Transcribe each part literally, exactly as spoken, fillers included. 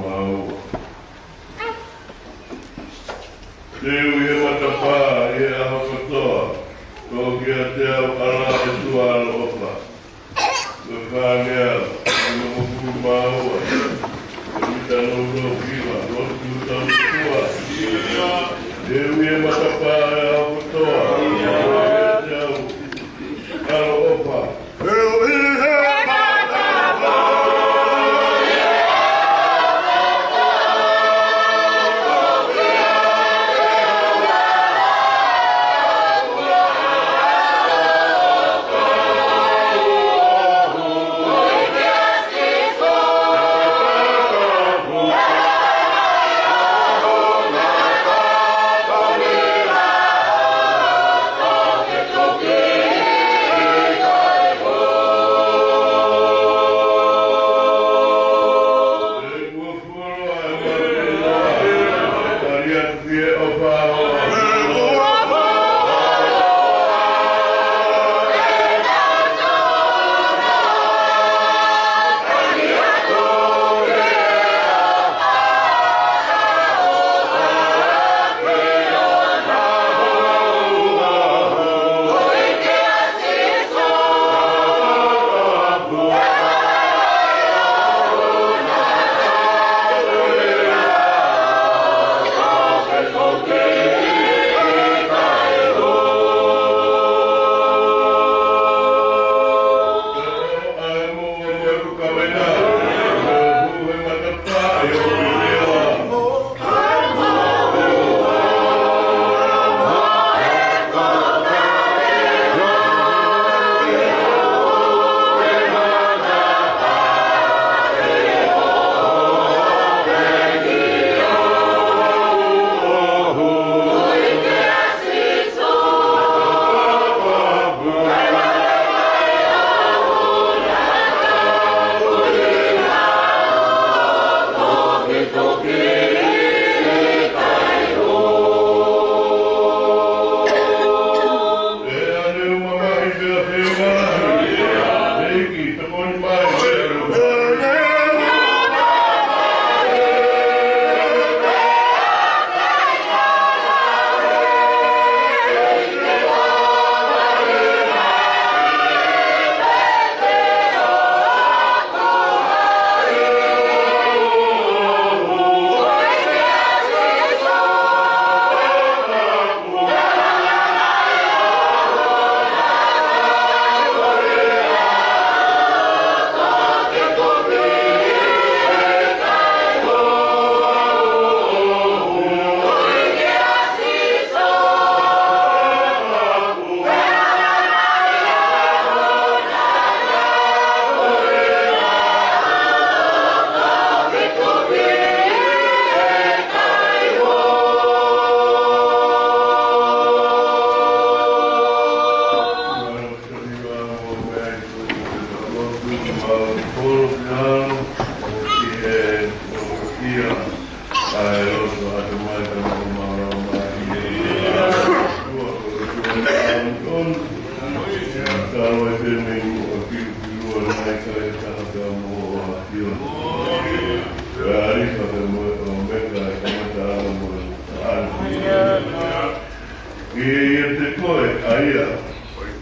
Māua. Te u ʻi he matapā ʻi he ʻaho kotoa, ko kiate au ʻa e ʻOtua ʻaloʻofa. Ko e fāngeau, ko e mokopuna māua, ko e mita nounou hiva, ko e mita nounou ua. Te u ʻi he matapā ʻi he ʻaho kotoa, ko kiate au ʻaloʻofa. Kiate koe, ʻa ia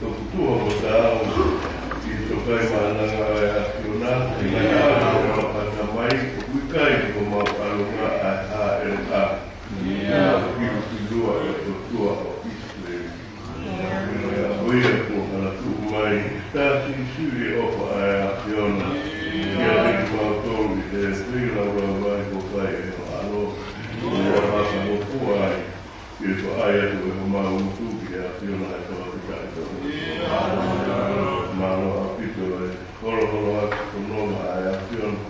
ʻoku tuʻu ʻo taau ʻi he tokaimaʻananga ʻa e ʻAfiona, ʻi he ʻaho ʻo e ʻatamai, ʻoku ʻikai ko homau ʻalunga ʻa e hāʻele ʻaki. Ko e ʻOtua ʻo e ʻOtua ʻo ʻIsileli. Ko ia kuo fakatuʻu mai, tā siʻisiʻi e ʻofa ʻa e ʻAfiona kiate kimautolu ʻi he feilaulau lahi kuo fai ʻe ho ʻAlo, ʻo fakahoko ai. Ke fai atu ʻe homau ngutu ki he ʻAfiona ʻa e fakafetaʻi. Mālō ʻaupito e holoholo atu ko nonga ʻa e ʻAfiona.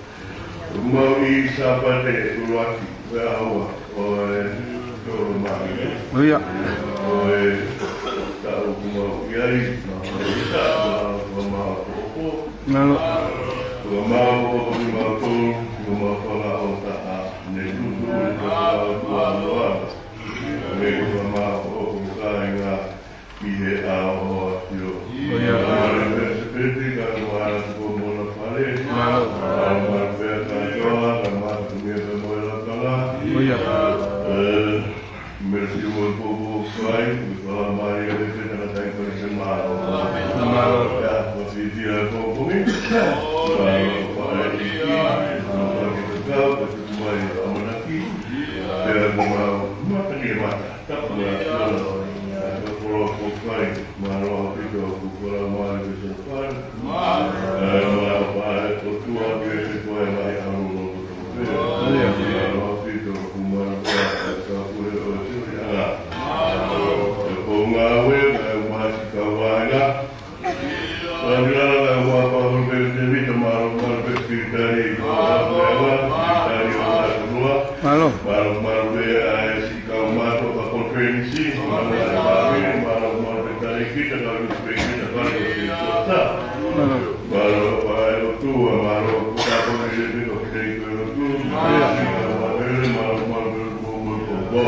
ʻOku mau ʻi Sāpate ʻuluaki, ʻo e ʻaho ua ʻo e tolu māhina. ʻIo. ʻO e taʻu ʻoku mau ʻi ai, mau ʻi ai, mau ʻi ai, mau ʻi ai. Mālō. Ko mau ʻo kimautolu, ko mau fanga ʻo taʻa, ne tutu, ko mau ʻi ai, mau ʻi ai. Mei ko mau ʻo kāinga ʻi he ʻao ʻo ʻAfio. ʻIo. Mālō e sepeti ka ko ana tuko mona fale. Mālō. Mālō mālō pea kātoa, ka mālō ka mea Mo e lakanga. ʻIo. ʻE, meʻa siʻi mo e popo fai, mo e fakamālō e pē tangataʻeiki palesiteni. Mālō. Mālō. ʻIo, mo e fiefia e pongipongi. Mālō, faʻē ʻEiki, mo e faʻē kau, ke tuku mai ʻamanaki. Pea mo mau, mata ni e mata. Tapu na, mālō. Ka kolo ko fai, mālō ʻaupito, ko kolo mālō ke se fai. ʻE, mālō, faʻē ʻOtua, ke se fai mai ʻalu no. Mālō. Mālō. Mālō, faʻē ʻOtua, mālō, ko e tāpuaki lelei pē ko e kei ko e lotu. Mālō, mālō, mālō, mālō, mālō, mālō, mālō.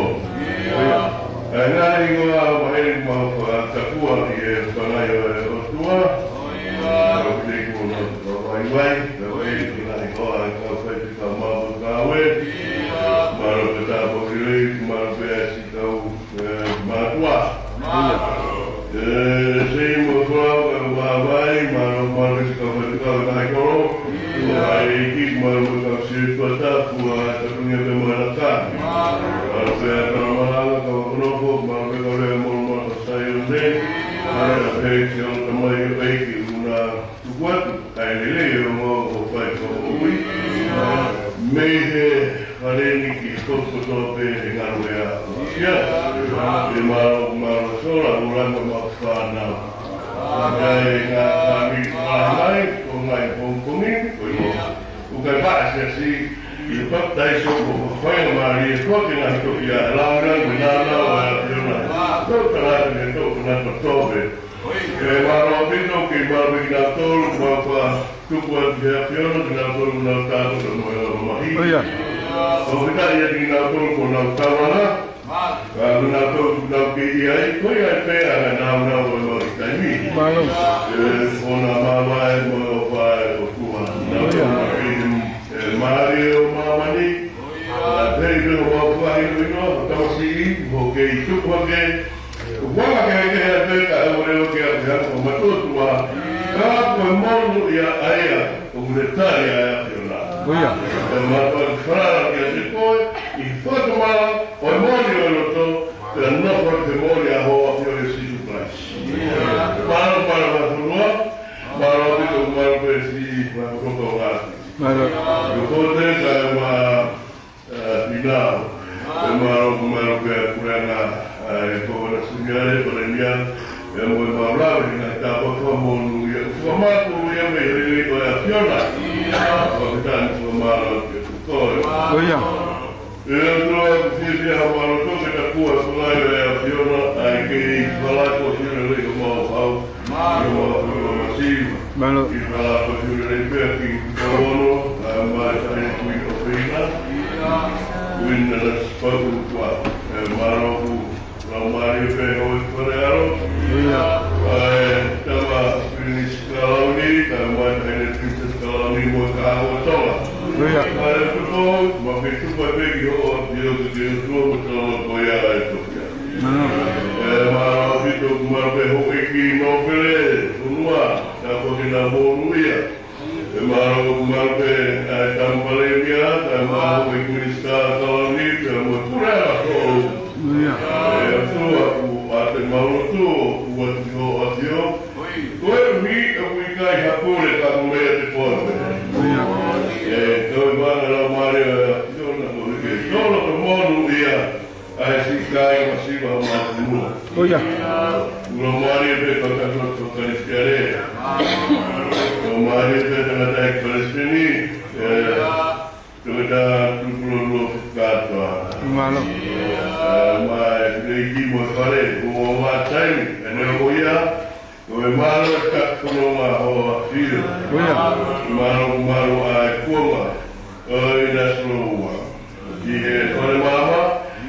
ʻA e ngaahi hingoa ʻo e ʻEiki mau fakatapua ʻi he fangai ʻo e ʻOtua. Mālō, ko e ʻEiki mau fakavaivai, ko e ʻEiki ngaahi hoa, ʻa e kau fai pē kau mau kau ē. Mālō, ko e tāpuaki lelei, mālō, pea siʻi kau ʻE, mātuʻa. ʻIo. ʻE, sei mo e kolo, ka vāvai, mālō, mālō, siʻi kau faifekau ʻa e kolo. ʻIo. ʻEiki, mālō, mo e kau siʻi tuʻa tapu, ʻa e katongia pē mo e laka. Mālō, pea kau malanga, kau nofo, mālō, pea kau lea mo, mo, sai o nei. Mālō, pea siʻi ʻo tamai ʻEiki, ʻuna tuku atu ʻa e lelei ʻo e ongo ʻo fai ko ui. Mei he fale ni ki he potu kotoa pē he ngaahi ʻaho ʻo aʻu ki he ʻaho ni. ʻE mālō, mālō sola, ʻo langa mo e fānau. ʻA e ngaahi fāmili fānau, ko e ngaahi pongipongi, ko ia. ʻOku ʻikai pē siasi, ʻi he papitaiso ko e faingamālie, ko e ngaahi toki ʻa e langa, mo e nānau ʻa e ʻAfiona. Tau tala atu he tau tangata tope. ʻE mālō ʻaupito, kei mālō pē kinautolu, mau fakatuku atu ki he ʻAfiona, kinautolu ʻoku nau tākoto mo e lava mahi. ʻIo. ʻOku ʻikai ʻiate kinautolu ko honau taulanga, ka ko kinautolu ʻoku nau kei ʻi ai, ko ia pē ʻa e nāunau ʻo e mau ʻi taimi. Mālō. ʻE, ʻoku na māvae mo e ʻofa ʻa e ʻOtua. ʻIo. Nau kei ʻi he, ʻe, mālie ʻo māmani, ʻa e pei pē ʻoku mau fakahinohino, ʻo tamasiʻi, ʻoku kei tupu hake, ʻoku vaka kehekehe pē ka ʻoku leo ke ʻapiako matuʻotuʻa, ka ko e monūʻia ʻa ia ʻoku ne tali ʻa e ʻAfiona. ʻIo. ʻE mātuʻaki falala kiate koe, ʻi he fakatomala ʻo e moʻoni ʻo e loto, pea nofo ʻi he moʻoni ʻa ho ʻAfio ko Sīsū Kalaisi. Mālō, mālō, mālō, mālō, mālō, mālō, pē siʻi, mālō, koko, mālō. Mālō. Ko te ka ma ʻa, ʻi nā, ʻe mālō, mālō pē ʻa e puleʻanga, ʻa e Kōvana Seniale, Palēmia, ʻe mo e mālō, ʻi he ngaahi tāpuaki fakamonūʻia, fakamālō ia mei he lelei ʻo e ʻAfiona. Fakafetaʻi mo fakamālō atu kiate koe. ʻIo. ʻE ʻOtua, ʻoku fiefia ha mālō tō ke takua ʻa e fangai ʻo e ʻAfiona, ʻa e kei falako ʻi he lelei ʻo mau hau. Mālō. Mālō. ʻI he hala ko Hiu lelei pea ki Kauono, ʻa e mai tahi kui ʻo Peina. Kui na na sipa ʻUlukua. ʻE mālō ʻoku lau mālie pē ʻo e fale ʻalo. ʻIo. ʻA e tama Pilinisi Kalauni, ʻa e mai tahi Pilinisesi Kalauni mo e kahaʻu ʻo Tonga. ʻIo. ʻA e tupo, ma ke tupa pē ki hoʻo ʻAfio ke ke ʻOtua mo tala ko ia ʻa e tokia. Mālō. ʻE mālō ʻaupito, mālō pē houʻeiki nōpele, fonua, tāpuaki na monūʻia. ʻE mālō, mālō pē, ʻa e tama Palēmia, ʻa e mālō pē Minisitā Kalauni, pea mo e puleʻanga foʻou. ʻIo. ʻE ʻOtua, ʻoku ʻa e mālō tō, ʻoku ʻatu ki hoʻo ʻAfio. Koeʻuhi ʻoku ʻikai ha pule ka ko e meʻa ʻiate koe pē. ʻIo. ʻE, ko e vanga lau mālie ʻa e ʻAfiona ko e ke tolo ko monūʻia. ʻA e siʻi kāinga masiva ʻo Maʻafunua. ʻIo. Lau mālie pē kau tangata Kalisitiane. Lau mālie pē tangataʻeiki Palesiteni. ʻE, Toketā Tupulolua Fukatoa. Mālō. ʻE, mai, leiki mo e fale, ʻo ʻomai taimi, ʻa e neongo ia, ko e mālō e taki fononga hoʻo ʻAfio. ʻIo. Mālō, mālō ʻa e kuonga, ʻo e na soloua. ʻI he fale maama,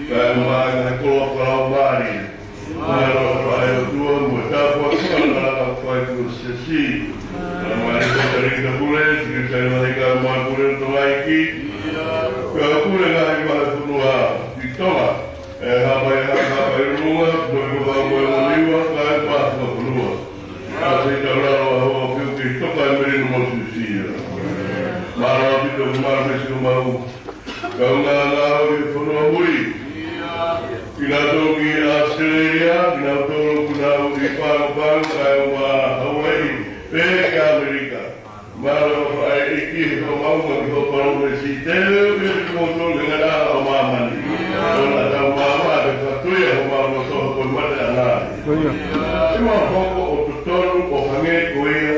kae ʻumaʻā e koloa fakalaumālie. Mālō ʻa e ʻOtua mo e tāpuaki ʻa e laka fai ko Siasi. Kae ʻumaʻā e Sekelitali Pule, Sekelitali Lahi kae ʻumaʻā e Pule ʻo Tonga ʻEiki. Kae Tonga, ʻe Haʻapai, ʻe Haʻapai Lulunga, mo e Fakamoʻui mo Niua, kae ʻumaʻā Fakafonua. Ka se i tau lalo ʻa ho ʻAfio ke toka e melino mo siusia. Mālō ʻaupito, mālō meʻa siʻomau kaungā ngāue ʻi he fonua muli. Kinautolu ki ʻAositelēlia, kinautolu kuo nau ʻi Pago Pago, kae ʻumaʻā Hauaiʻi, pea ki ʻAmelika. Mālō ʻa e ʻEiki he fakamāʻopoʻopo ki hoʻo palōmesi, te u ʻi he kimoutolu he ngataʻanga ʻo māmani. ʻOua naʻa tau maama, ke fakatuʻi ʻa homau loto he ko e mate ʻa e ngaahi. Ko ia. Ke mau hoko ʻo totonu ʻo hangē ko ia,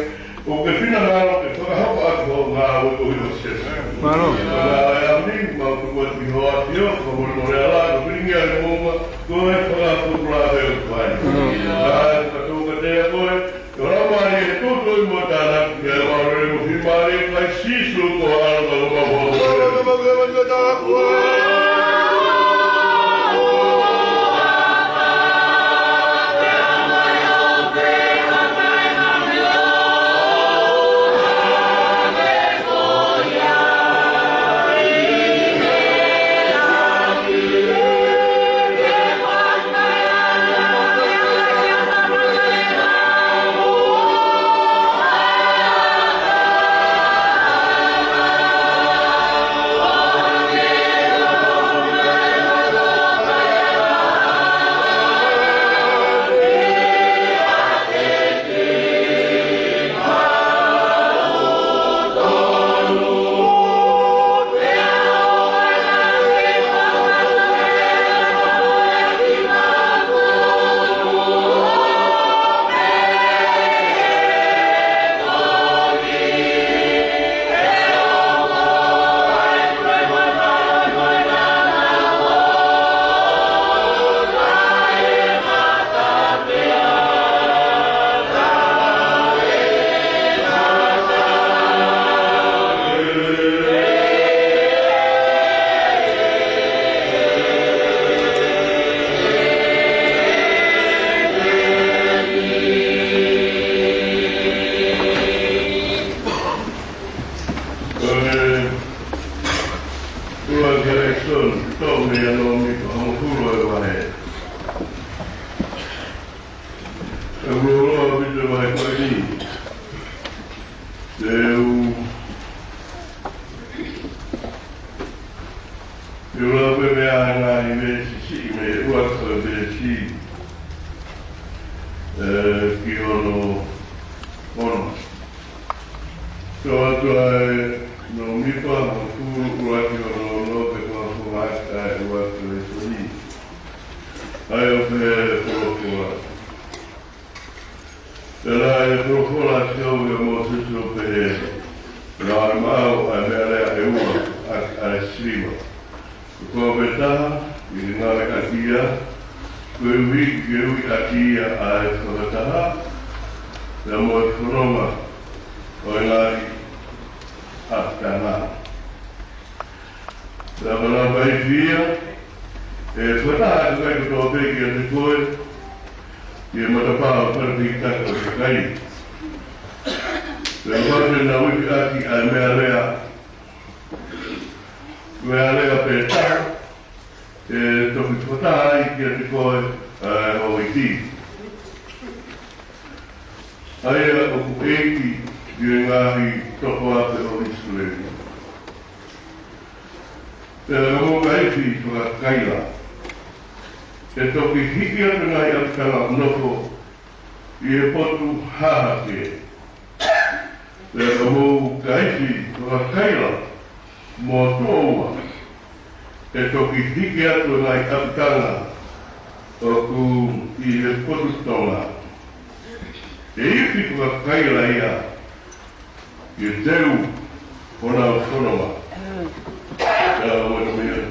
ʻoku ke finangalo ke fakahoko ʻaki hoʻo ngāue koeʻuhi ko Sīsū. Mālō. Ko e ngāue ʻa e ʻaho ni, mau tuku atu ki hoʻo ʻAfio, fakamolemole ʻa e lau, ko e pilingia ʻo e moʻunga, ko e fakapōpula pē ʻoku fai. Mālō. Kae fakatoukatea koe, ko e Laumālie Māʻoniʻoni mo e tānaki, ke mau lele mo fiemālie ʻia Kalaisi Sīsū ko e ʻAlo ka ko homau Fakamoʻui. Ko e ʻuluaki ʻa e lēsoni, toʻo mei he Lōmipa hongofulu ʻa e vahe. ʻOku lōloa ʻaupito e vahe ko eni. Te u, te u lau pē mei he ngaahi veesi siʻi mei he ua ki he veesi, ē, ki hono ono. Toʻo atu ʻa e Lōmipa hongofulu, ua ki hono ono, pea ko e fakaʻosi ʻa e ua ki he lēsoni. ʻA ia ʻoku pehē ʻa e folofola. Pea naʻe folofola ʻa Sihova kia Mōsese ʻo pehē, Lava ke maʻu ʻa e meʻalea ʻe ua ʻaki ʻa e siliva. Ko e pē taha ʻi he ngāueʻaki ia, koeʻuhi ke uiʻaki ia ʻa e fakataha, pea mo e fononga ʻo e ngaahi ʻapitanga. Pea ka nau ka ifi ia, ʻe fakataha ʻa e kakai kotoa pē kiate koe, ʻi he matapā ʻo e fale fehikitaki ʻo e kakai. Pea kapau te nau ifi ʻaki ʻa e meʻalea, meʻalea pē taha, ʻe toki fakataha ai kiate koe ʻa e houʻeiki. ʻA ia ʻoku ʻeiki ʻi he ngaahi toko afe ʻo ʻIsileli. Pea ka mou ka ifi fakakaila, ʻe toki hiki atu e ngaahi ʻapitanga ʻoku nofo ʻi he potu hahake. Pea ka mou ka ifi fakakaila mo tuʻo ua, ʻe toki hiki atu e ngaahi ʻapitanga ʻoku ʻi he potu tonga. ʻE ifi fakakaila ia, ʻe teu honau fononga. Ka ua na mea.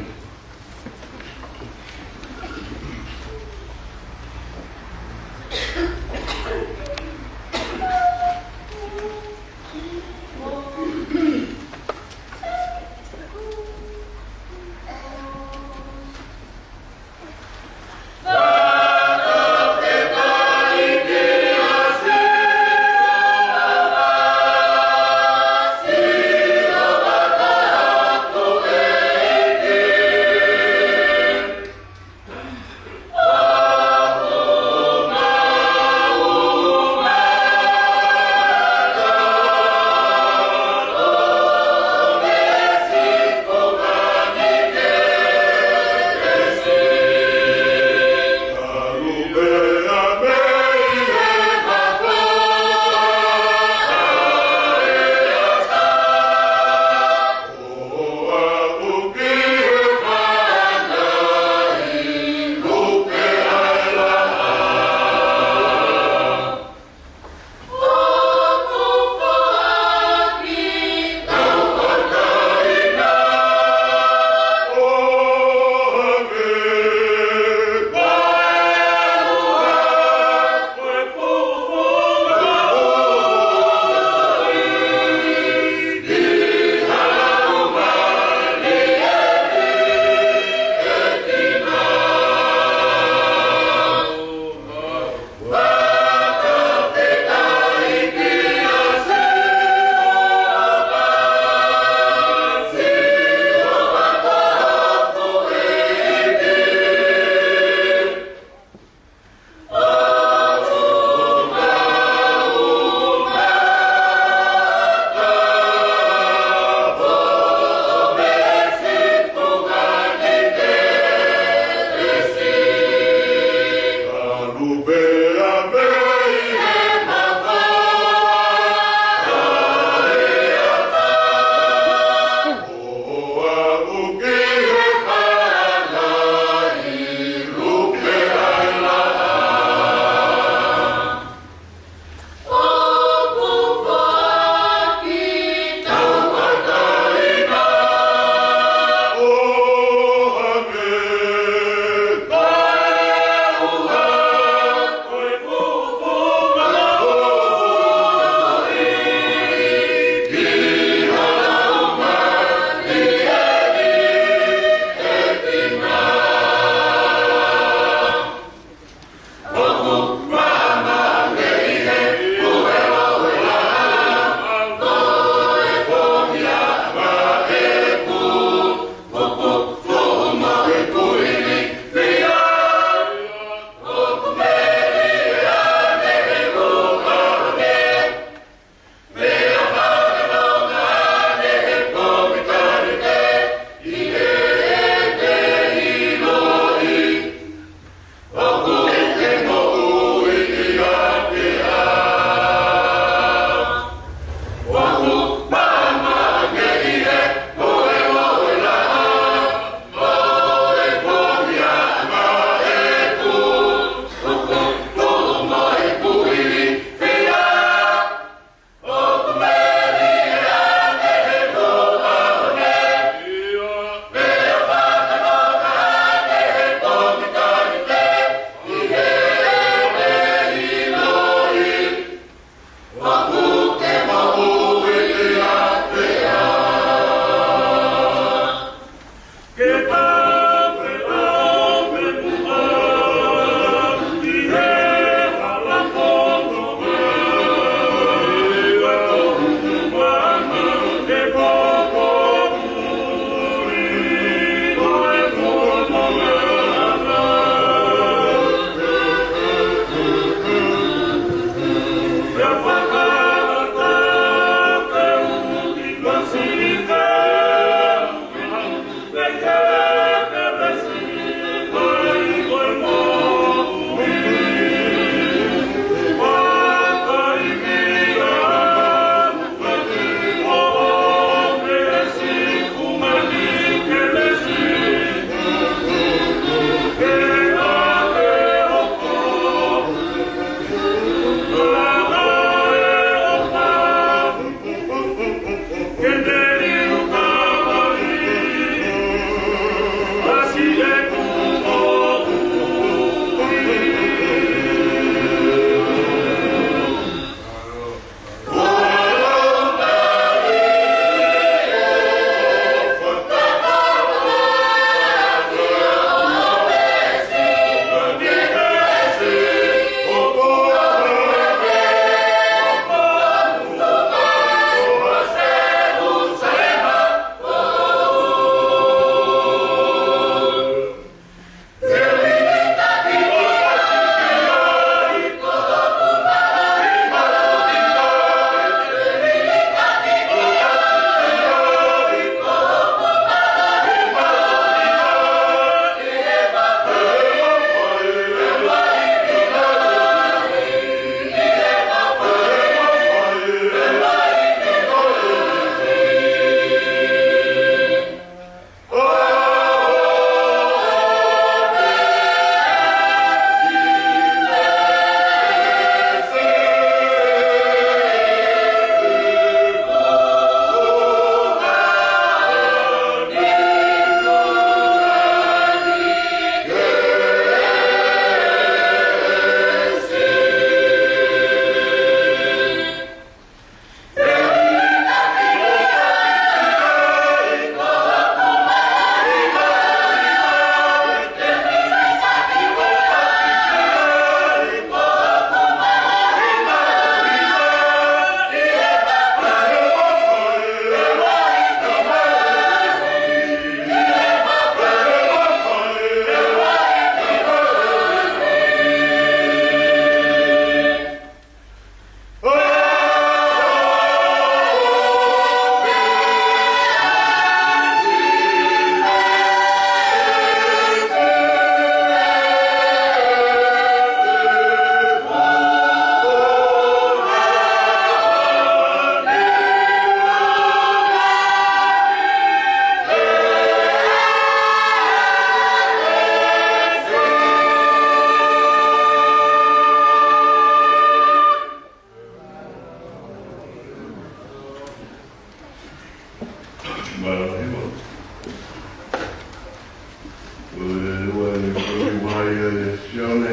Ko e ua e kau vahe ʻa Sione,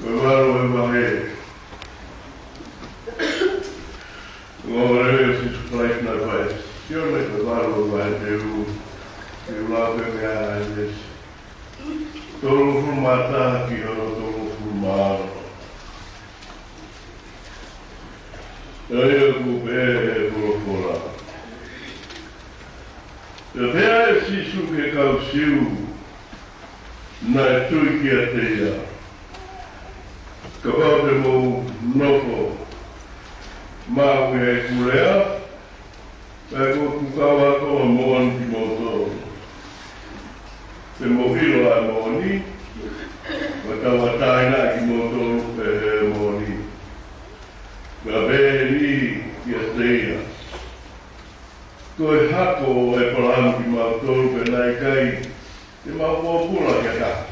ko e valu e vahe. Ko e lea ʻa Sīsū Kalaisi naʻe fai ʻe Sione, ko e valu e vahe, te u, te u lau pē mei he veesi tolungofulu mā taha ki hono tolungofulu mā ono. ʻA ia ʻoku pehē ʻe he folofola. Pea pehē ʻe Sīsū ki he kau Siu naʻe tui kiate ia, Kapau te mou nofo maʻu ʻi heʻeku lea, pea ko ʻeku kau ako ʻa moʻoni kimoutolu. Te mou ʻilo ʻa e moʻoni, ʻo tauʻatāinaʻi kimoutolu ʻe he moʻoni. Pea pehē ʻe he niʻihi kiate ia, Ko e hako ʻo ʻĒpalahame kimautolu, pea naʻe ʻikai te mau pōpula ki ha taha.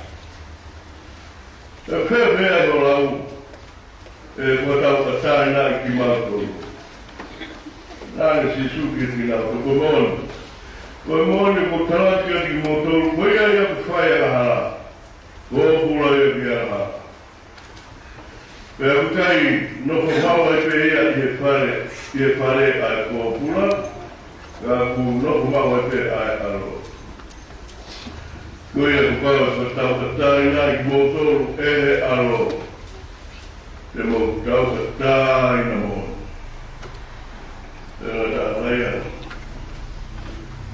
Pea pehē ʻe he lau, ʻE, kuo tauʻatāinaʻi kimautolu. Naʻe ʻeke ʻe Sīsū kiate kinautolu, Ko e moʻoni, ko e moʻoni ʻoku ou tala atu kiate kimoutolu, ko ia ia ʻoku fai angahala, pōpula ia ki he angahala. Pea ʻoku ʻikai nofo maʻu ai pē ia ʻi he fale, ʻi he fale ʻa e pōpula, ka ʻoku nofo maʻu ai pē ʻa e ʻAlo. Ko ia kuo pau ke tauʻatāinaʻi kimoutolu ʻe he ʻAlo, te mou tauʻatāina moʻoni. Pea ʻoku tau ʻai ʻa e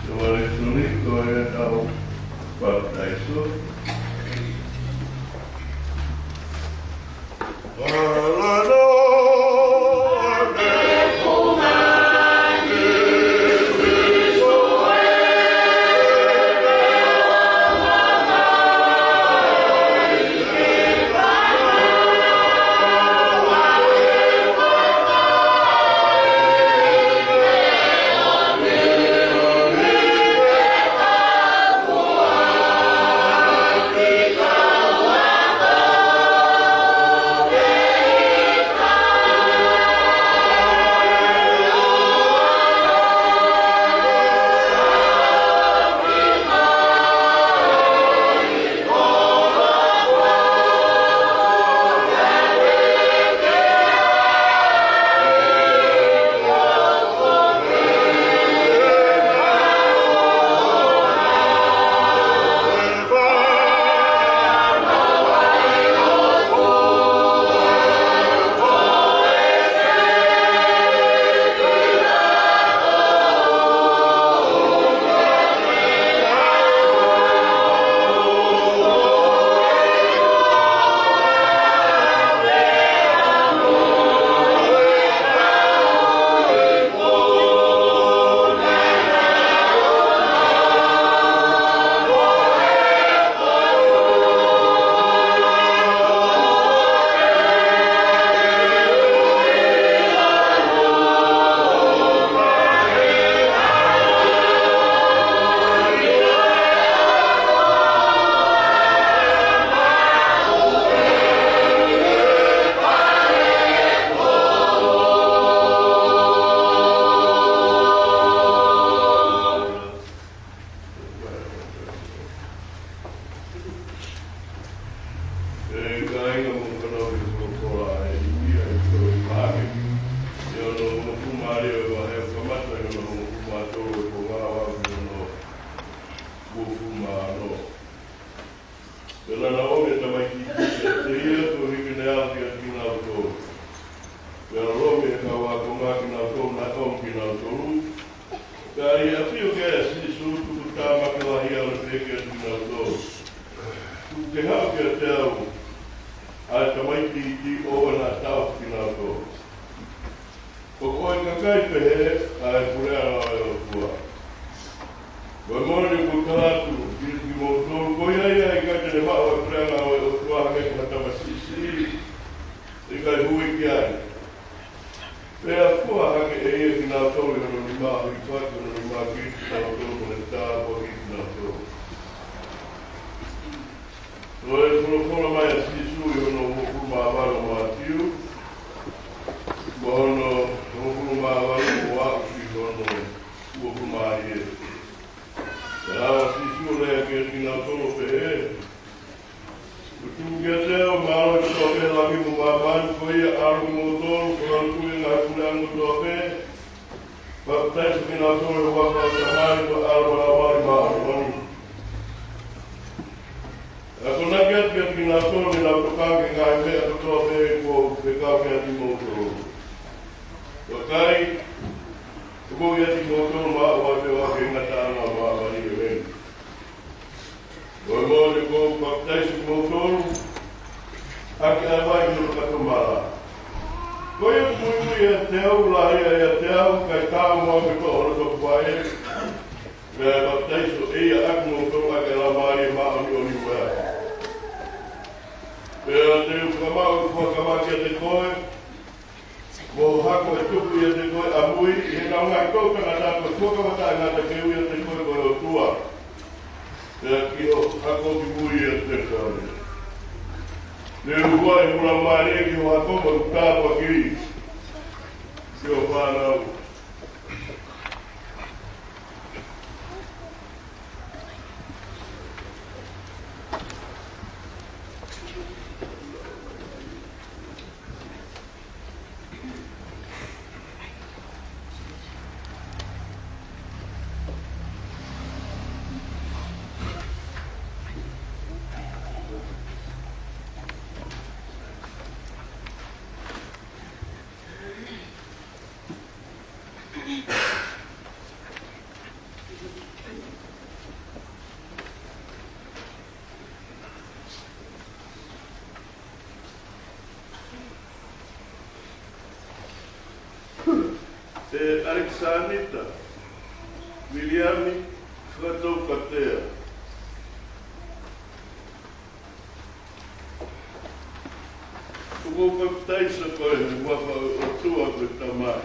lēsoni ko ʻetau papitaiso. ʻE kāinga, mou fanongo ki he folofola ʻa e ʻEiki ʻi he tohi Maʻake, ʻi hono hongofulu mā lima ʻo e vahe, kamata ʻi hono hongofulu mā tolu ʻo e konga ʻo aʻu ki hono uofulu mā ono. Pea naʻa na ʻomi ʻa e tamaiki ʻiate ia, koeʻuhi ke ne ʻalu kiate kinautolu. Pea lomi ʻa e kau ākonga kinautolu naʻe ʻomi kinautolu. Pea ʻi he ʻafio ki ai ʻa Sīsū, tuku tāmaki lahi ʻo ne pehē kiate kinautolu, Tuku ke haʻu kiate au ʻa e tamaiki ʻiate ia ʻoua naʻa tauhi kinautolu. Ko e kakai pehē ʻa e puleʻanga ʻo e ʻOtua. Ko e moʻoni ʻoku ou tala atu kiate kimoutolu, ko ia ia ʻe ʻikai te ne maʻu ʻa e puleʻanga ʻo e ʻOtua hangē ko ha tamasiʻi siʻi ʻe ʻikai hui ki ai. Pea fua hake ʻe ia kinautolu ʻi hono nima, ʻo hifaki hono nima kiate kinautolu, mo ne tāpuakiʻi kinautolu. Ko e folofola mai ʻa Sīsū ʻi hono uofulu mā valu ʻo Mātiu, mo hono uofulu mā valu ʻo aʻu ki hono uofulu mā hiva. Pea ʻalu ʻa Sīsū lea kiate kinautolu ʻo pehē, ʻOku tuku kiate au ʻa e mālohi kotoa pē ʻi langi mo māmani, ko ia ʻalu kimoutolu, fakalotuʻi e ngaahi puleʻanga kotoa pē, papitaiso kinautolu ʻi he huafa ʻo e Tamai, ko e ʻAlo mo e Laumālie Māʻoniʻoni. Akonaki atu kiate kinautolu ke nau tokanga ki he ngaahi meʻa kotoa pē kuo u fekau kiate kimoutolu. Vakai, ʻoku ou ʻiate kimoutolu maʻu ʻa e feohi ki he ngataʻanga ʻo māmani ʻeni. Ko e moʻoni ʻoku ou papitaiso kimoutolu ʻaki ʻa e vai mo e fakatomala. Ko ia ʻoku muimui ʻiate au, lahi ia ʻiate au, kae taau mo au ke toʻo hono topuvaʻe, pea papitaiso ʻe ia ʻakimoutolu ʻaki ʻa e Laumālie Māʻoniʻoni mo e afi. Pea te u fakamaʻu ʻeku fuakava kiate koe, mo e hako ʻe tupu ʻiate koe ʻamui, ʻi heʻenau ngaahi toʻu tangata, ko e fuakava taʻengata ke ui ʻiate koe ko e ʻOtua, pea ki ho hako ki mui ʻiate koe. Te u huaʻi hoku Laumālie ki ho hako mo ʻeku tāpuaki ki ho fānau. ʻE ʻAlekisānita Viliami Fakatoukatea, ʻoku ou papitaiso koe ʻi he huafa ʻo e ʻOtua ko e Tamai,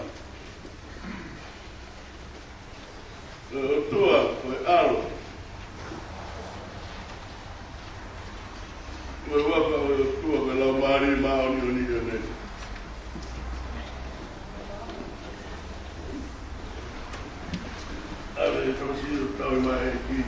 ʻo e ʻOtua ko e ʻAlo, ʻi he huafa ʻo e ʻOtua ko e Laumālie Māʻoniʻoni, ʻēmeni. ʻAve e tamasiʻi ʻo tauhi mai e ʻEiki.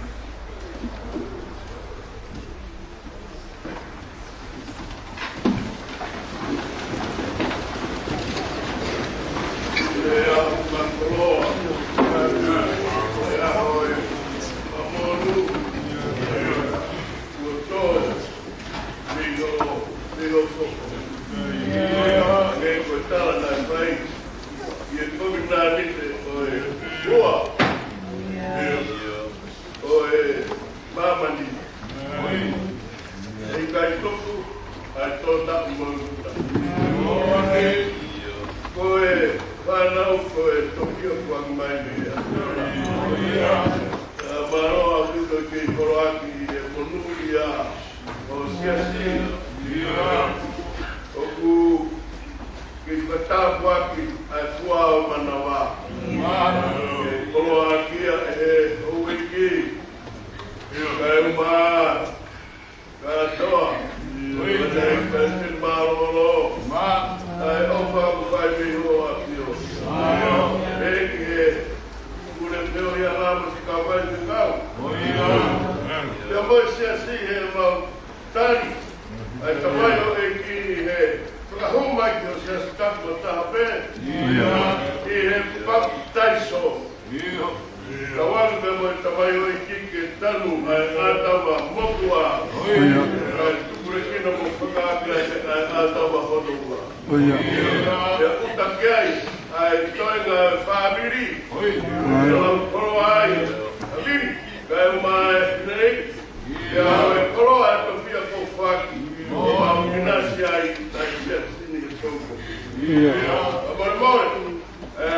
ʻI he kovinānite ʻo e ua, ʻo e māmani. ʻE ʻikai tuku ʻa e tō tapu mo e uta. Ko e fānau, ko e toki ʻoku ʻoange mai mei ai. Mālō ʻaupito ke koloaʻaki e monūʻia ʻo e siasi. ʻOku ke fakatāpuaki ʻa e fua ʻo e manava. Ke koloaʻaki ia ʻe he houʻeiki. Kae ʻumaʻā kātoa ʻa e palesiteni mālōlō, ʻa e ʻofa kuo fai mei ho ʻAfio. Pea ki he pule feohi ʻa e Laumālie Māʻoniʻoni mo e kau faifekau. Pea mo e siasi, ʻemau tali ʻa e tamaioʻeiki ʻi he fakahū mai ki ho siasi tapu ʻo taha pē ʻi he papitaiso. Tauange pea mo e tamaioʻeiki ke tanu ʻa e ʻātama motuʻa, kae tukulekina mo fakaʻapaʻapa ʻa e ʻātama hono ua. Pea ʻuta ki ai ʻa e toenga ʻo e fāmili, pea lau koloa ai ʻa Vili kae ʻumaʻā e fineʻeiki. Pea ʻoku koloa e tofiʻa kuo foaki, ʻo mau ʻinasi ai ʻa e siasi ni ʻi he ʻaho ni. Kae molemole, ʻe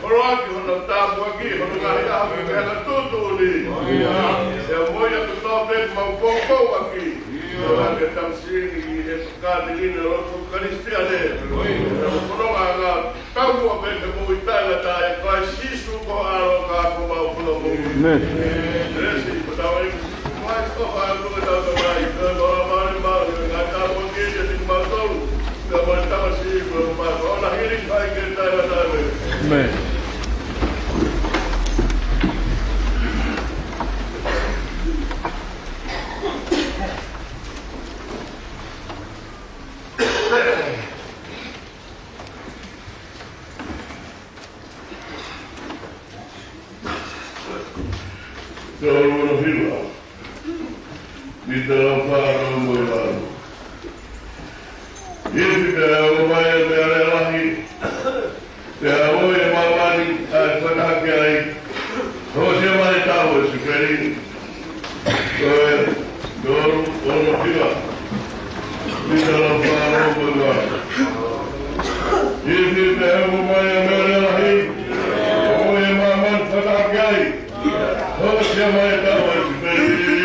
koloaʻaki hono tāpuaki, hono ngaahi ʻaho ki he ʻaho tuʻutuʻuni. Pea mo ia kotoa pē ʻoku mau poupou ʻaki, ʻo ʻoange e tamasiʻi ni ʻi he kātilini ʻo e lotu Kalisitiane. Pea mo e fononga ʻa e ngaahi taumuʻa pē ke moʻui taʻengata ʻia Kalaisi Sīsū ko e ʻAlo ka ko homau Fakamoʻui. ʻĒmeni. Siʻi Tamai, ko e ʻofa ʻa e ʻOtua ko e Tamai, ko e ʻofa ʻa e Laumālie Māʻoniʻoni, ko e tāpuaki ʻiate kimautolu, pea mo e tamasiʻi, pea mo e mātuʻa, ʻo na hili fai ki he taʻengata. ʻĒmeni. ʻĒmeni. Ono hiva. Mita lau fā ono mo e valu. Ifi pea ʻomai ʻa e meʻalea lahi, pea ʻomi ʻe māmani ʻa e fakahake ai, hōsua mai e taʻu ʻo e Siupeli. Ko e tolu ono hiva. Mita lau fā ono mo e valu. Ifi pea ʻomai ʻa e meʻalea lahi, ʻomi ʻe māmani fakahake ai, hōsua mai e taʻu ʻo e Siupeli.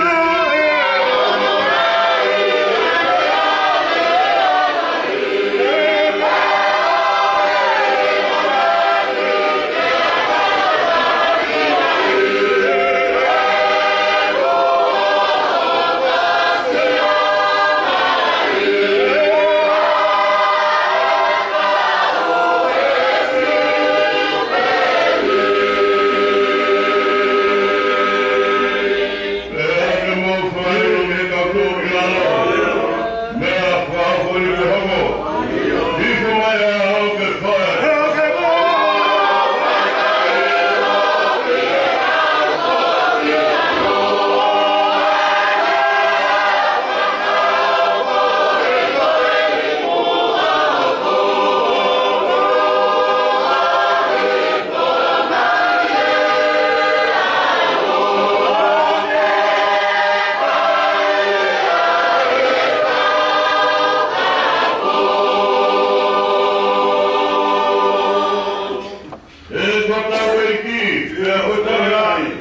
ʻE kotau ʻEiki, ʻe kotau ʻEiki.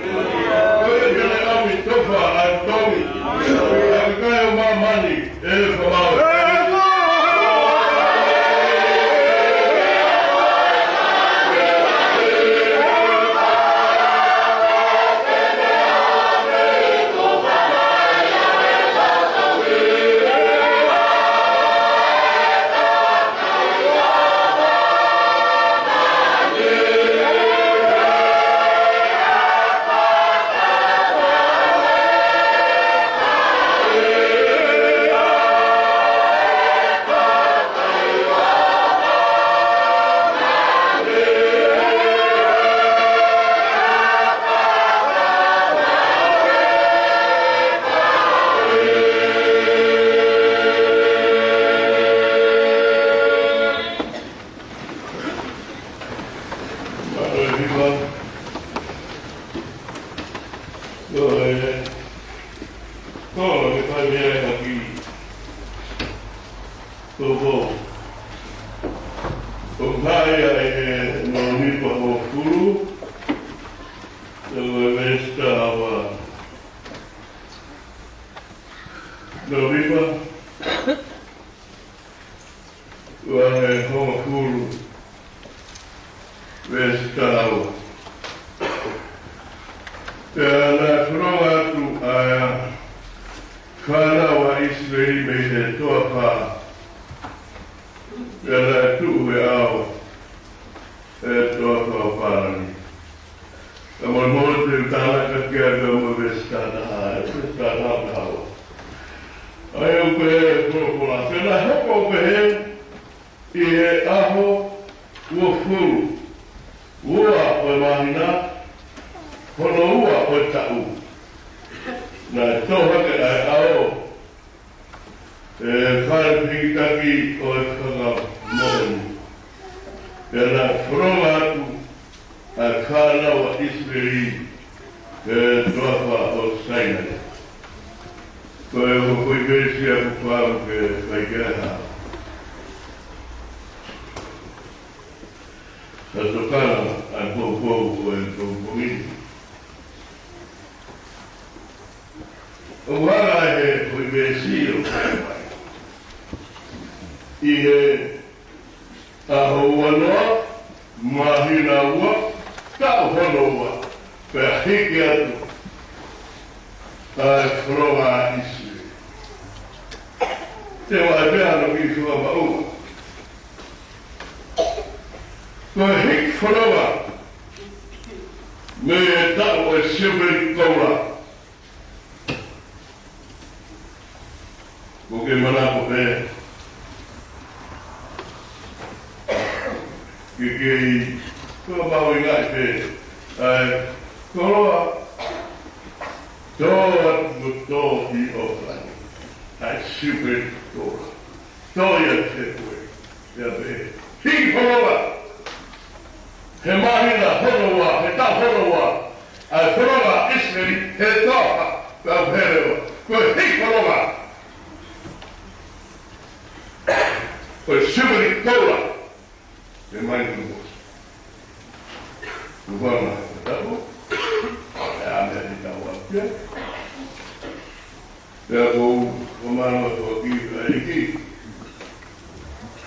Ko e kele ami tofa ai tomi. ʻE kakai ʻo māmani, ʻe kotau. Mālō e hiva. Ko e, ko e fai meʻa ʻaki ko ko. Ko hai ai e Nōmipa hongofulu, ko e veesi taha ua. Nōmipa, vahe hongofulu, veesi taha ua. Pea naʻe fononga atu ʻa e fānau ʻa ʻIsileli mei he toafa, pea naʻe tuʻu he ʻao ʻo e toafa ʻo Pālani. Ka mo mo te tala ka kia ka mo veesi taha taha, veesi taha taha. ʻA ia ʻoku pehē ʻe he folofola, pea naʻe hoko ʻo pehē ʻi he ʻaho uofulu ua ʻo e māhina, hono ua ʻo e taʻu, naʻe tō hake ʻa e ʻao ʻi he fale fehikitaki ʻo e fanga moʻoni. Pea naʻe fononga atu ʻa e fānau ʻa ʻIsileli ʻi he toafa ʻo Sainai. Ko e ongo foʻi veesi ʻoku ou fakaʻamu ke fai ki ai ha, ha tokanga ʻa e poupou ʻo e pongipongi ni. ʻOku hanga ʻe he foʻi veesi ʻo fai mai ʻi he ʻaho ua noa, māhina ua, taʻu hono ua, pea hiki atu ʻa e fononga ʻa ʻIsileli. Te u ʻai pē hano kiʻi fakamaʻunga. Ko e hiki fononga mei he taʻu ʻo e Siupeli Koula. Ko ke manako pē ke kei fakamahuʻingaʻi pē ʻa e koloa Tō atu, tō ʻi ʻOkalani ʻa e Siupeli Koula. Tō ia ki he pule. Ia pē. Hiki fononga. He māhina hono ua, he taʻu hono ua ʻa e fononga ʻIsileli he toafa, tau hele ua. Ko e hiki fononga. Ko e Siupeli Koula. Ke mai ki mo. Ko vana, tapu. ʻA e meʻa ni tau ake. Pea ko, ko mana ko ki ai ki.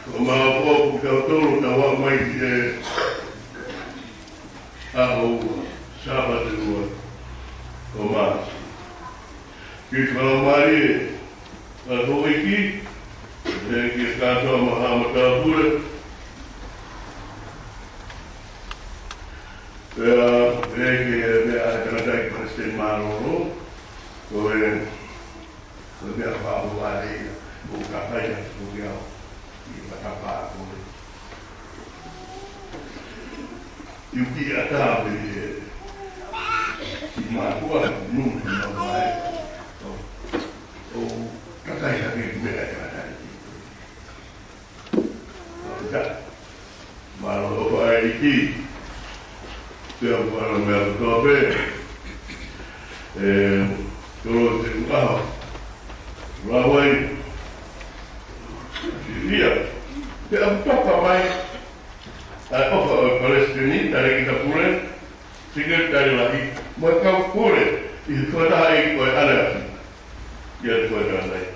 Ko mana ko ku tau tolu tau ua mai ki he ʻaho ua, Sāpate ua, ko Māsi. Ki fakamālie ʻa e houʻeiki, ʻEiki kātoa maha matāpule. Pea, ʻEiki, meʻa ʻa e tangataʻeiki palesiteni mālōlō, ko e, ko e meʻa faʻa ʻoku vale ia, ʻoku kakai atu ko ia, ʻi matapā ko e. ʻIo ki ata me he, ki mākua, numi, numi, ʻo, ʻo, kakai hake meʻa ʻa e tangataʻeiki. Mālō ʻofa ʻEiki. Pea ʻoku ʻalu meʻa kotoa pē. ʻE, kolo te kukaho. Lavai. Ia. Pea ʻoku papa mai ʻa e ʻofa ʻo e palesiteni, talēkita pule, sekelitali lahi, mo e kau pule ʻi he fakatahaʻi ko e ʻAleafi. Ia te koe tānaki.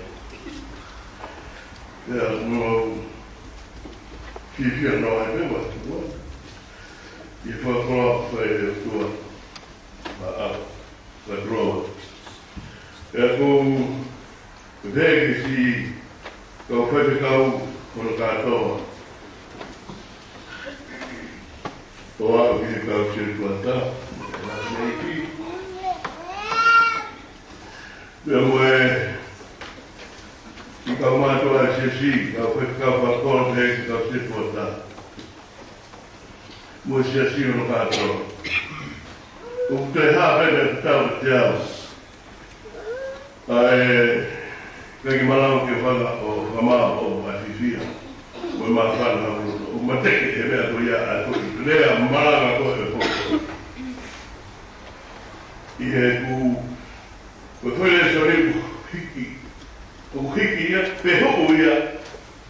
Ia, no, ki fia no ai te wa, no. Ia fakakoloa ko e ʻOtua. Maʻa, fakakoloa. Ia ko, ko te ke si, kau faifekau, kono kātoa. Ko au ki he kau sētuata, ʻa e meʻa ki. Pea mo e, ki kau mātuʻa siasi, kau faifekau fakakolo, ki he kau sētuata. Mo e siasi hono kātoa. ʻOku te hā pē te tau te au. ʻA e, ka ki malau ke fanga ʻo fakamā ʻo ʻafifia. Mo e māfana ʻo, ʻo mateke he meʻa ko ia ʻa e foʻi lea malanga ko e foʻi. ʻI he ku, ko e foʻi lēsoni ʻoku hiki. ʻOku hiki ia, pe hoku ia,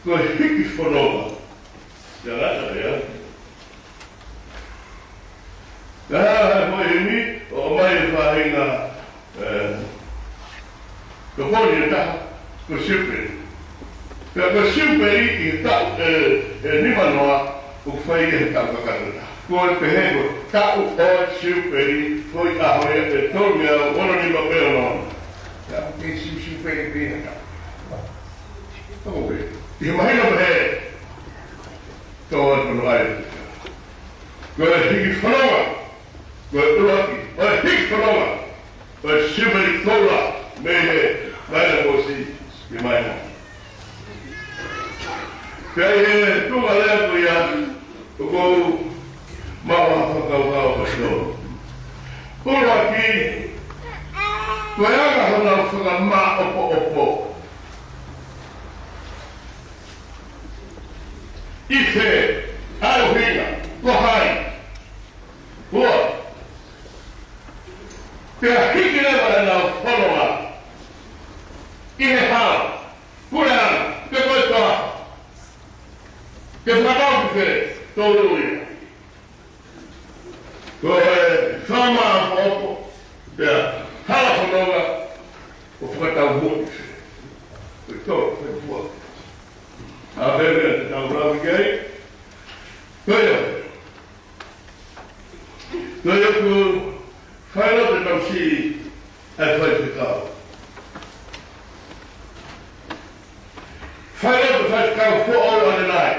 ko e hiki fononga. Ia lata ia. Ka ko e himi, ʻomai e faʻahinga, ē, tokoni ʻe taha, ko e Siupeli. Pea ko e Siupeli ʻi he taʻu, ē, ʻe nimanoa, ʻoku fai ʻi he taʻu kakato ʻe taha. Ko e pehē ko e taʻu ʻo e Siupeli, ko e ʻaho ia ʻe tolu ngeau ono nima pea ono. Taʻu ke Siu-, Siupeli pē ia taʻu. Tau pē. ʻI he māhina pehē. Tau atu no ai. Ko e hiki fononga. Ko e ʻuluaki, ko e hiki fononga, ko e Siupeli Koula, mei he, mei he māhina kuo ʻosi, ki he māhina. Pea ʻi he tuʻunga lea ko ia, ʻoku ou maʻu ha fakakaukau ʻa e tolu. ʻUluaki, ko e anga honau fakamāʻopoʻopo. ʻI he, ʻa e ʻuhinga, ko hai. Ua. Pea hiki leva ʻenau fononga ʻi he hala, puleʻanga, pe ko e toafa. Ke fakatau ki fē, tolu ia. Ko e fakamāʻopoʻopo, pea hala fononga, ʻo fakatau mo ki fē. Ko e tolu, ko e fua. ʻA pē meʻa te tau lau ki ai. Ko ia. Ko ia ʻoku fai loto tausi ʻa e faifekau. Fai loto faifekau foʻou ʻanenai.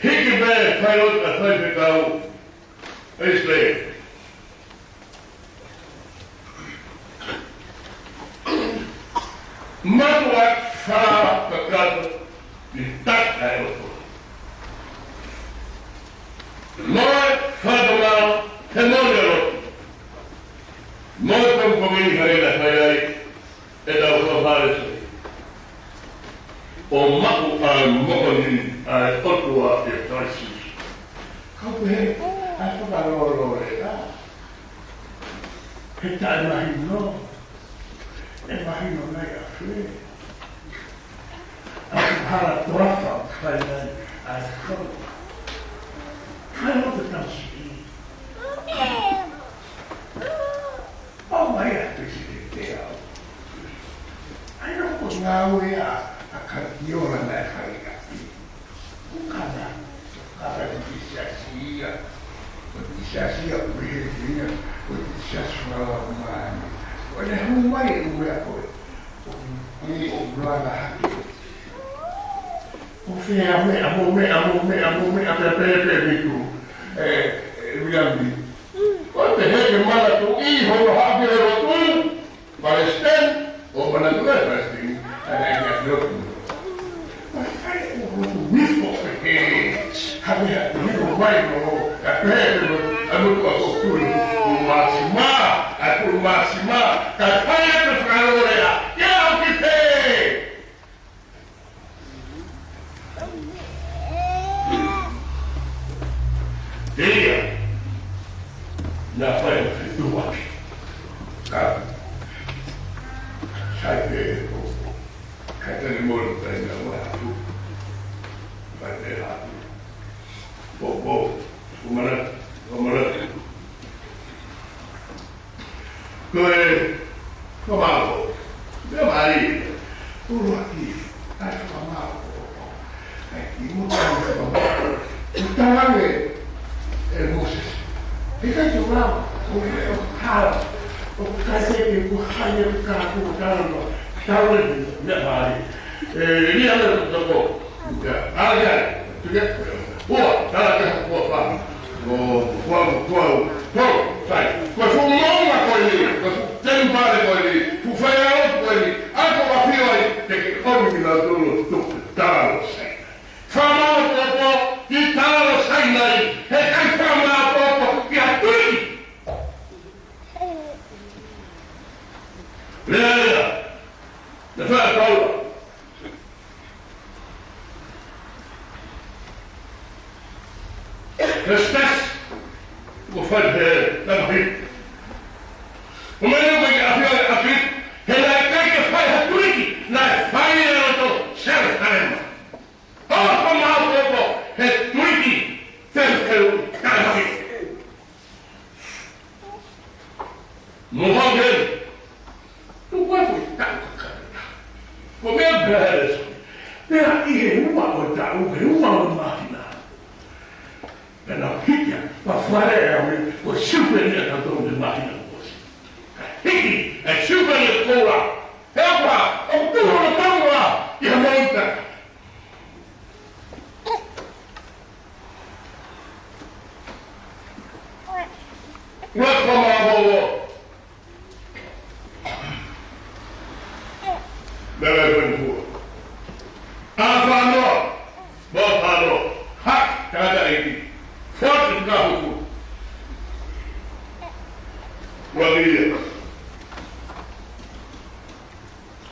Hiki pē fai loto ʻa e faifekau ʻIsileli. Mātuʻa fā kakato ʻi he taki ʻa e ʻOtua. Mo e fakatomala he moʻoni ʻa e lotu. Mo e pongipongi ni, hangē naʻe fai ai ʻetau fakafalesi, ʻo maʻu ʻa e moʻoni ʻa e ʻOtua ʻia Kalaisi Sīsū. Kau pehē, ʻa e fakalōloa ē, ʻa, he taʻemahino, ʻe mahino nai ʻafē? ʻA e hala toafa ʻoku fai ai ʻa e kau. Kae ʻoua te tau siʻi. ʻOmai ʻa e peisiteni te au. ʻAi no ko ngāue ʻa, ʻa Kalaisi ʻo lana e fai ʻaki. Ko kana, ka fai ki siasi ia. Ko ki siasi ia, ko he ia, ko ki siasi fala o mani. Ko ne hu mai e ue a koe. Ko ni o mlana hake. Ko fē ʻa meʻa, mo meʻa, mo meʻa, mo meʻa, pea pehē pē miku. E, e, Viliami. Ko e pehē ke manatuʻi hono haʻu ki he lotu, Palesiteni, ʻo manatuʻi e Palesiteni, ʻa e ʻai ʻa e lotu. Ko e fai ʻo lotu mifo pehē, ha meʻa ʻoku hiko mai mo, ka pehē mo, ʻa e motu ʻa ko tui, ʻo māsima, ʻa e pulu māsima, ka fai ʻa e fakalōloa, ia ʻoku fē. Ia, naʻa fai ʻa e fetuʻutaki. Ka, sai pē, ʻo, ʻo, kai tani molo kai na wa atu. Fai pē atu. ʻO, ʻo, ʻo mana, ʻo mana. Ko e, ko mālō. Meʻa mai. ʻUluaki, ʻai fakamālō. ʻAi ki muʻa fakamālō. ʻO talaange ʻe Mōsese. ʻIkai te u lava, ʻo e ʻo hala. ʻOku ʻikai te u hai e ka ku tala no. Tala ni, meʻa mai. ʻE, lia me toko. Ia, ʻai, ʻai, tuke, ua, tala ke ha kua fa. Ko, kua, kua, kua, sai. Ko e fuʻu moʻunga ko eni, ko e fuʻu temipale ko eni, fuʻu faiʻanga ko eni, ʻa ko ka fio ai, te ke ʻomi ki nā tolo, tuku, tala lo sai. Fakamāʻopoʻopo, ki tala lo sai nai, he ʻikai fakamāʻopoʻopo, ki ha tui. Lea, lea. Na fai Paula. Festus, ko fai he, na mahi. Ko mai no mai a fia a fia, he naʻe ʻikai ke fai ha tuiki, naʻe fai ʻe loto Selusalema. ʻO fakamāʻopoʻopo, he tuiki, Selusalema, na mahi. Mo hangē. Tuku ai foʻi taʻu kakata. Ko meʻa pehē ʻe Sīsū. Pea ʻi he ua ʻo e taʻu, he ua ʻo e māhina. Pea nau hiki ʻa e fale ʻe au ko e siupeli ʻa e taʻu ʻo e māhina kuo ʻosi. Ka hiki ʻa e siupeli ʻo e koula. He ʻoku, ʻoku tuʻu hono taʻu ʻa ia mo ita. Ua kama ʻo ʻo. Mele kuen fua. ʻA fano. Mo fano. Ha, tangata ʻeiki. Foti ka huku. Ua kia.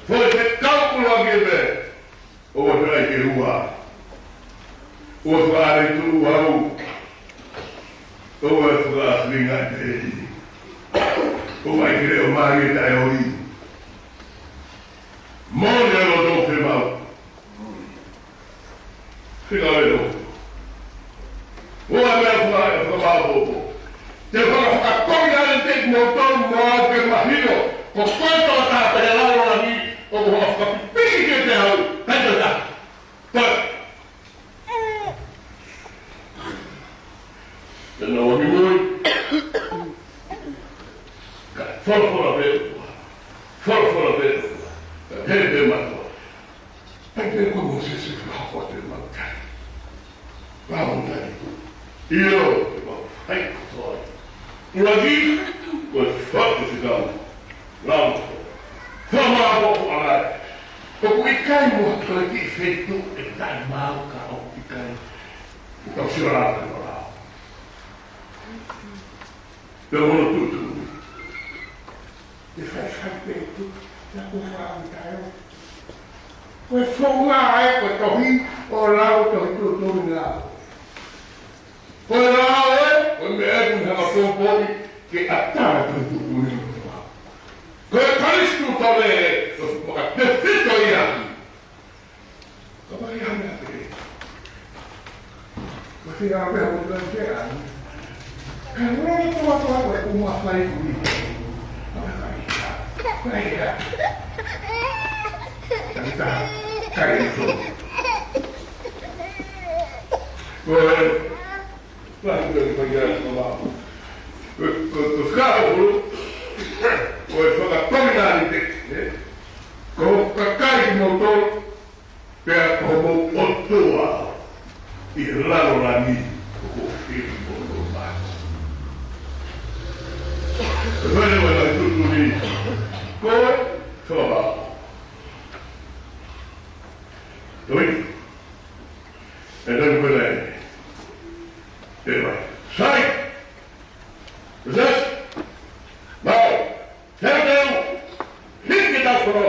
Foti ka huku ua kia me. ʻOua te ʻai ke ua. ʻOua fakaʻalu tuʻu au. ʻOua fakaʻalinga te. ʻOua ʻai ke leʻo mali e taʻeʻoi. Mole lo to fe mau. Fika le lo. ʻOua meʻa faka-, fakamāʻopoʻopo. Te u fakafakakovi ʻa e te mo tau mo au ke mahino. Ko koe tō tā pē lau la ni, ʻoku ou fakapipiki ke te au. Kai tō tā. Kai. Te nau angi mui. Ka folofola pē ʻOtua. Folofola pē ʻOtua. Ka pehē pē mātuʻa. Pea pehē ko Mōsese fakahoko atu e mautali. Mautali. ʻIo, te mau fai kotoa. ʻUluaki, ko e fatu fekau. Lau. Fakamāʻopoʻopo ʻa e. ʻOku ʻikai mo ha kiʻi feituʻu ʻe taʻemaau ka ʻoku ʻikai. ʻOku tau sio lau ka lau. Pea mo hono tuʻutuʻuni. Ai pē tu, na ko fa mi tayo. Ko e founga ē, ko e tohi, ʻo lau tohi tuʻutuʻuni lau. Ko e lao ē, ko e meʻa ē ʻoku ne hanga ʻo poupouʻi ke ʻatā e tohi tuʻutuʻuni. Ko e Kalaisi tau ē, ʻoku fakatefito ia. Ka pai hanga pē. Ko e fia pē hanga pē ai. Ka nō ko atu atu e uma fai kui. Ka ia. Ka ia. Ko e, ko e, ko e, ko e, ko e, ko e fakakominani te, ē? Ko e kakai kimoutolu, pea ko hoʻomou ʻOtua ʻi he lalo langi, ʻoku fili mo ʻoku mata. Ko e fale ua la tuʻutuʻuni, ko e fakapaʻanga. Toi. E tau ko e lai. E mai. Sai. Sai. Mau. Tēteu, hiki tau koro.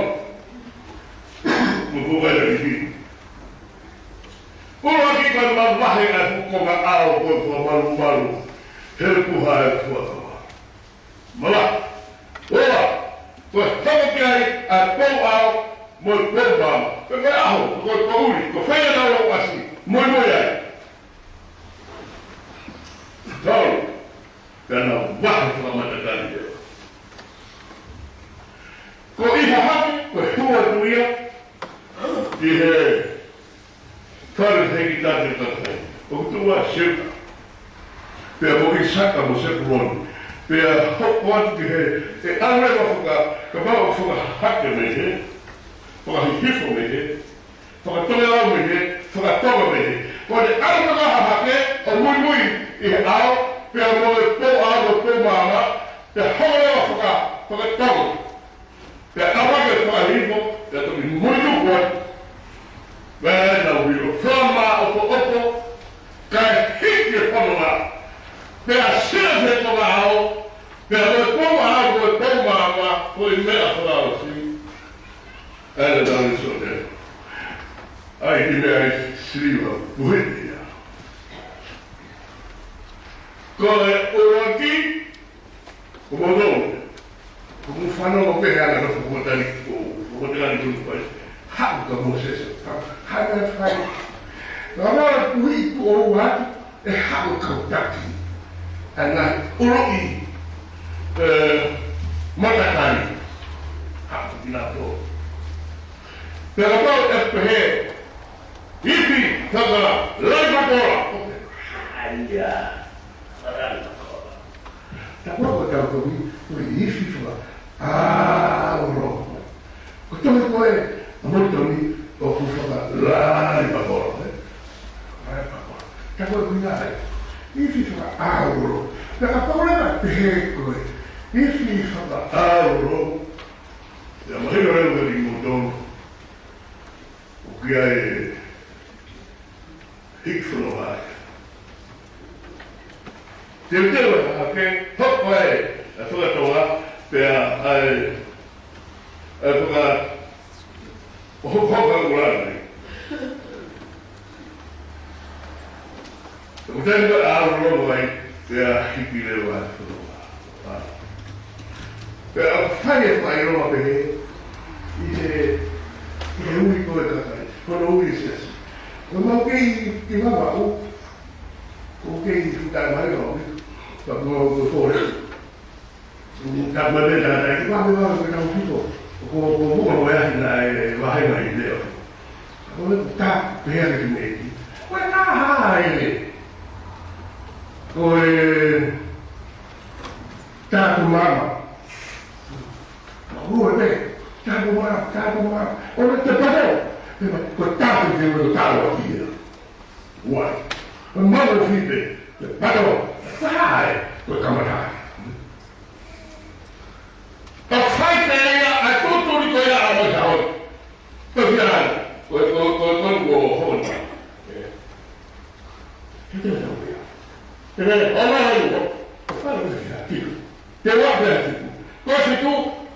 Mo ko kai la hiki. Ko la ki ka ma vahe a fuko ma ao ko ko malu malu. He puha e fuatawa. Mala. Ola. Ko e hoko ki ai a pou ao mo e pou mama. Ko e aho, ko e poʻuli, ko e fai na o asi. Mo e mo ai. Tau. Ka na vahe fakamatakali ia. Ko e hahake, ko e hua atu ia, ʻi he fale heki tate kakai. ʻOku tuʻu ʻa Seuta. Pea mo ʻIsaka mo Sepuloni. Pea hoko atu ki he, ʻe ʻalu ʻo faka, ka mau fakahake mei he, fakahihifo mei he, Fakatonga lau mei he, fakatonga mei he. Ko e ʻalu fakahahake ʻo muimui ʻi he ao, pea mo e pou ao mo e pou mama, pea hoko leva faka, fakatonga. Pea ʻalu hake fakahihifo, pea toki muimui kuat. Pea ʻe nau vilo, fama opo opo, kae hiki e fononga. Pea sila he tonga ao, pea mo e pou ao mo e pou mama, ko e meʻa fakaʻosi. ʻAi la tau i sote. ʻAi ki meʻa ʻi siliva puhete ia. Ko e ʻuluaki, ko mono. Ko mo fano mo pehē ana no fo mo tali ko, fo mo tali ko pai. Haʻu ka Mōsese. Haʻu na fai. Ka mo puhi ko atu. ʻE haʻu kau taki. ʻAna ʻuluʻi, ē, matakali. Haʻu ki na tō. Pea kapau ʻe pehē, ifi, faka, lai makola. ʻAia. Lai makola. Kapau ko tau kovi, ko e ifi faka, ʻa, ʻo loko. Ko e tohi ko ē ʻa Molitoni ʻoku fakalali makola, ē? Lali makola. Ka ko e ʻuhinga ē. Ifi fakaʻaolo. Pea kapau leva ʻe pehē ko e ifi fakaʻaolo. Pea mahino leva kiate kimoutolu. ʻOku ʻi ai e hiki fononga ai. Teuteu ʻa e hahake, hoko ai ʻa e fakatonga, pea ʻai, ʻai faka, hokohoko ʻa e ʻuluaki. ʻOku taimi ko ē ʻalu lolo ai, pea hiki leva ʻa e fononga. Pea ʻoku fai e fakaʻilonga pehē, ʻi he, ʻi he ui ko ē kakai, ko hono ui e siasi. Ko mau kei, kei Vavaʻu, ʻoku kei futa mai o, ka ko, ko, ko, ko, ka ko e meʻa tangata, kei Vavaʻu, Vavaʻu, ko e tau piko, ko, ko, ko, ko, ko, ko, e ahi na e, vahe mai leo. Ko e tā, pehē ake ki mei. Ko e tā hā e, ko e tā tu mama. Ko e tā tu mama, tā tu mama. ʻO ne te pato. Ko e tā tu te o tā o kia. Wai. Ko e mama o fipe. Te pato. Fai. Ko e kamata. Ka fai pē ia, ʻa e tūtūri ko ia ʻa mai hao. Ko e fia ai. Ko e, ko e, ko e, ko e, ko e, ko e, ko e, Te te tau ia. Te te, o mai ai ua. Ko e fai pē ia, fitu. Te ua pē ia fitu. Ko e fitu,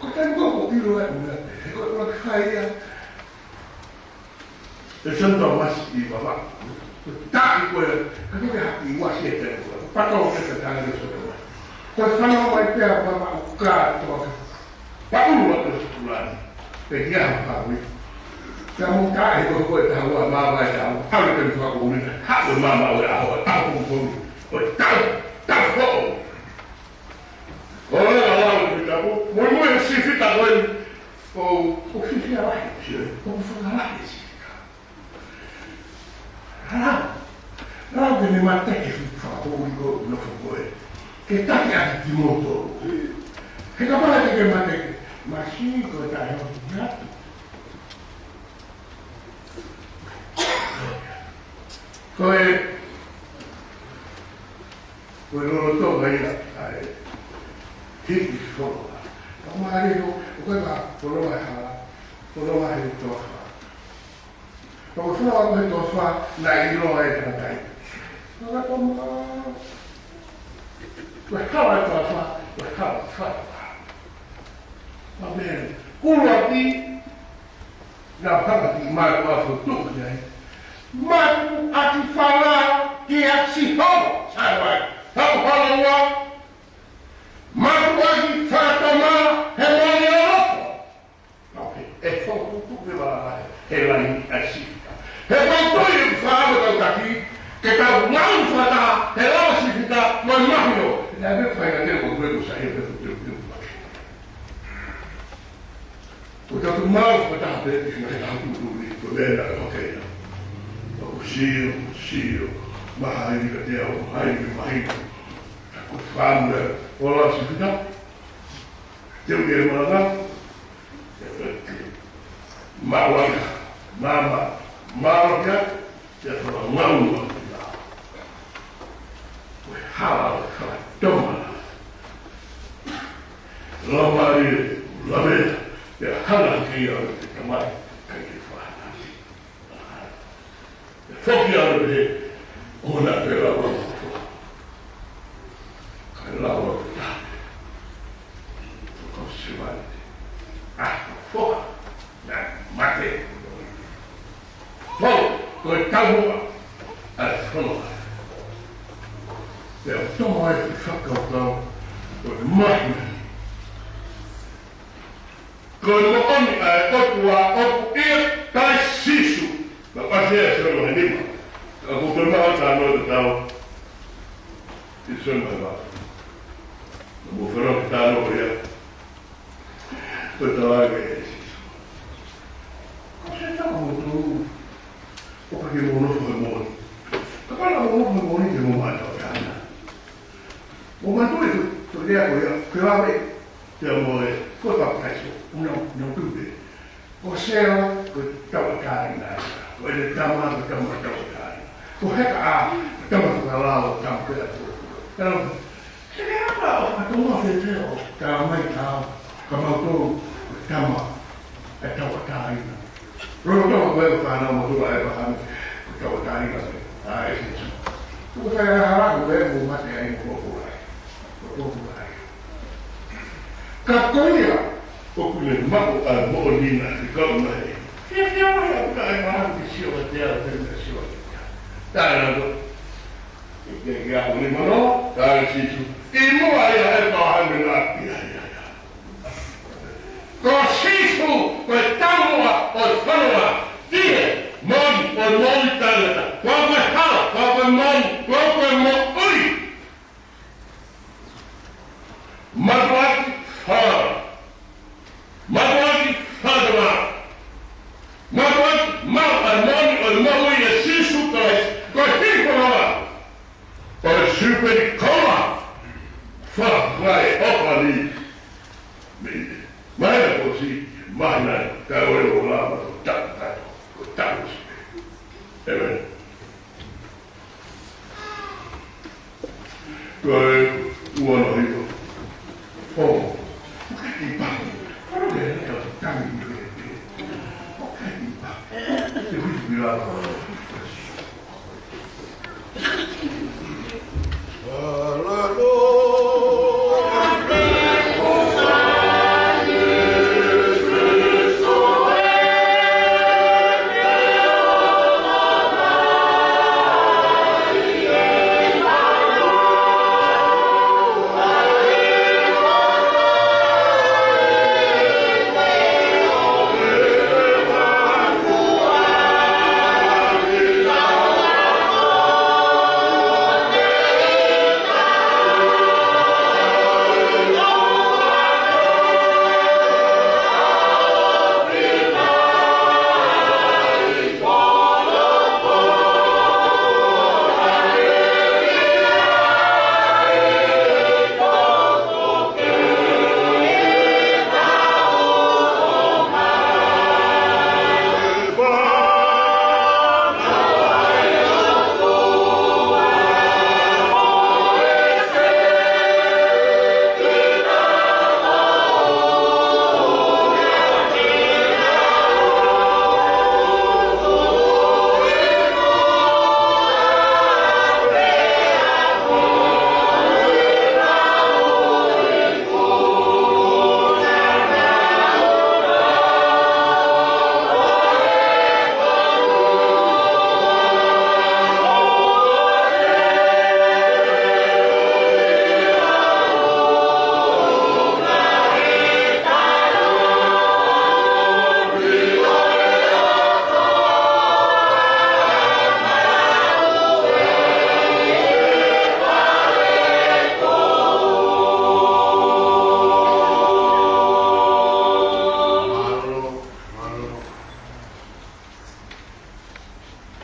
Ko e taimi ko ē ʻoku ʻilo ai ʻoku meʻa pē, he ko e ʻuluaki fai ia ʻe Sione Tōmasi ʻi Vavaʻu. Ko e taʻu ko ē, ka ke ke haʻi ua sia te ua. Pato ke te tanga le soto. Ko e fanongo mai pē ʻa Vavaʻu kātoa. Paʻu ua ke sukula ni. Pea ki ai ha kavui. Pea mo taʻe ko ko e taha ua mā vai taha. Haʻu ke fakaʻuhinga. Haʻu e mama ʻo e ʻaho, ʻaho ko ko. Ko e taʻu, taʻu foʻou. ʻO e lau ki tapu, mo e mo e sifika ko ē, ʻo, ʻo fifia lahi, sio, ʻo fanga lahi sifika. Lau, lau ke ne mate ke fifia ko ui ko no fo ko ē. Ke taki ʻaki kimoutolu. He kapau te ke mate ke, masi ko e taʻe hau ki atu. Ko e, ko e lolotonga ia ʻa e hiki fononga. Ka mālie ʻo, ʻo ko e ka fononga hala, fononga he toafa. Ka ko e fononga he toafa, naʻe ʻiloa e tangataʻeiki. Ka ka toma, ko e hala e toafa, ko e hala e toafa. ʻĒmeni. Kuluaki, naʻa paka ki mai ko a fotu ki ai. Matu ʻaki fala kia Sihova, sai mai. Tau hala ua. Matu ʻaki fakatoma he mali o loko. ʻOkei, ʻe fotu ke vala he lai ʻa Sihova. He fotu i fala o tau taki, ke tau ngau fata, he lau Sihova, mai mahino. Naʻe me fai na te o kue ko sai e fotu te o. Ko tau mau ko taha pē, ʻi he ngaahi ʻaho tuʻutuʻuni, ko e meʻa naʻe hake ia. ʻOku sio, sio, mahai ka te au, mahai ka mahai. Ko e fāmu e, ʻo lau Sihova, te u ke malanga, te u ke. Mauaina, mama, mauaina, Te fakaʻaongaʻi atu ki ai. Ko e hala ʻo e fakatoma. Laumālie, lavea, te hanga ki ai te tamai, kai te fānau. Te foki atu he, ʻo na te lau atu. Kai lau atu. Ko Sihova. ʻA, foha, naʻe mate. Pau, ko e taumuʻa ʻa e fononga. Pea ʻoku tō mai e fakakaukau, ko e mahino. Ko e moʻoni ʻa e ʻOtua ʻoku ʻia Kalaisi Sīsū. Naʻe ʻasi ʻa Sione vahe nima. Ka ko e maʻu tānoa te tau. ʻI Sione vahe nima. Naʻa mo fero ke tānoa ia. Ko e tala ke. Ko e tala mo tō. ʻOku ke mo nofo he moʻoni. Kapau naʻa mo nofo he moʻoni te mo maʻu e tauʻatāina. Mo mātuʻa e tau, tau lea ko ia, ke lave, te mo e, ko e papitaiso, una, una tupe. Ko Sela, ko e tauʻatāina. Ko ʻene tama, ko e tama tauʻatāina. Ko Heka ʻa, ko e tama fakalao, tama pea ko. Tau, He meʻa ʻoku fakatonga fēfē ʻo tala mai ka, ka mautolu ko e tama ʻa e tauʻatāina. Lolotonga ko e fānau mautolu ʻa ʻĒpalahame ko e tauʻatāina ʻa e Sīsū. Tuku tai ala hala ko e mo mate ai mo ko ai. Mo ko ai. Ka ko ia ʻoku ne maʻu ʻa e moʻoni naʻe fekau mai. Fiafia mai ʻa ʻĒpalahame ke sio kiate au, te ne sio kiate au. Tae na ko. ʻIkai ke ʻaho ni mano, ka ʻe Sīsū. ʻI muʻa ia ʻa ʻĒpalahame naʻa pia ia ia. ʻA, mātuʻaki fakatomala. Mātuʻaki maʻu ʻa e moʻoni ʻo e moʻui ʻia Sīsū Kalaisi, ko e hifo lava ʻo e Siupeli Koula. Fakaʻofa ni. Mei he māhina kuo ʻosi, māhina, kae ʻoua ʻe lava ʻo taku, taku, ʻo taku ʻosi. ʻĒmeni. Ko e ua noa hiva. ʻO. ʻOku ʻikai ke pā. ʻOku ʻikai ke pā. ʻOku ʻikai ke pā. Te ui ui lava. Mālō, mālō.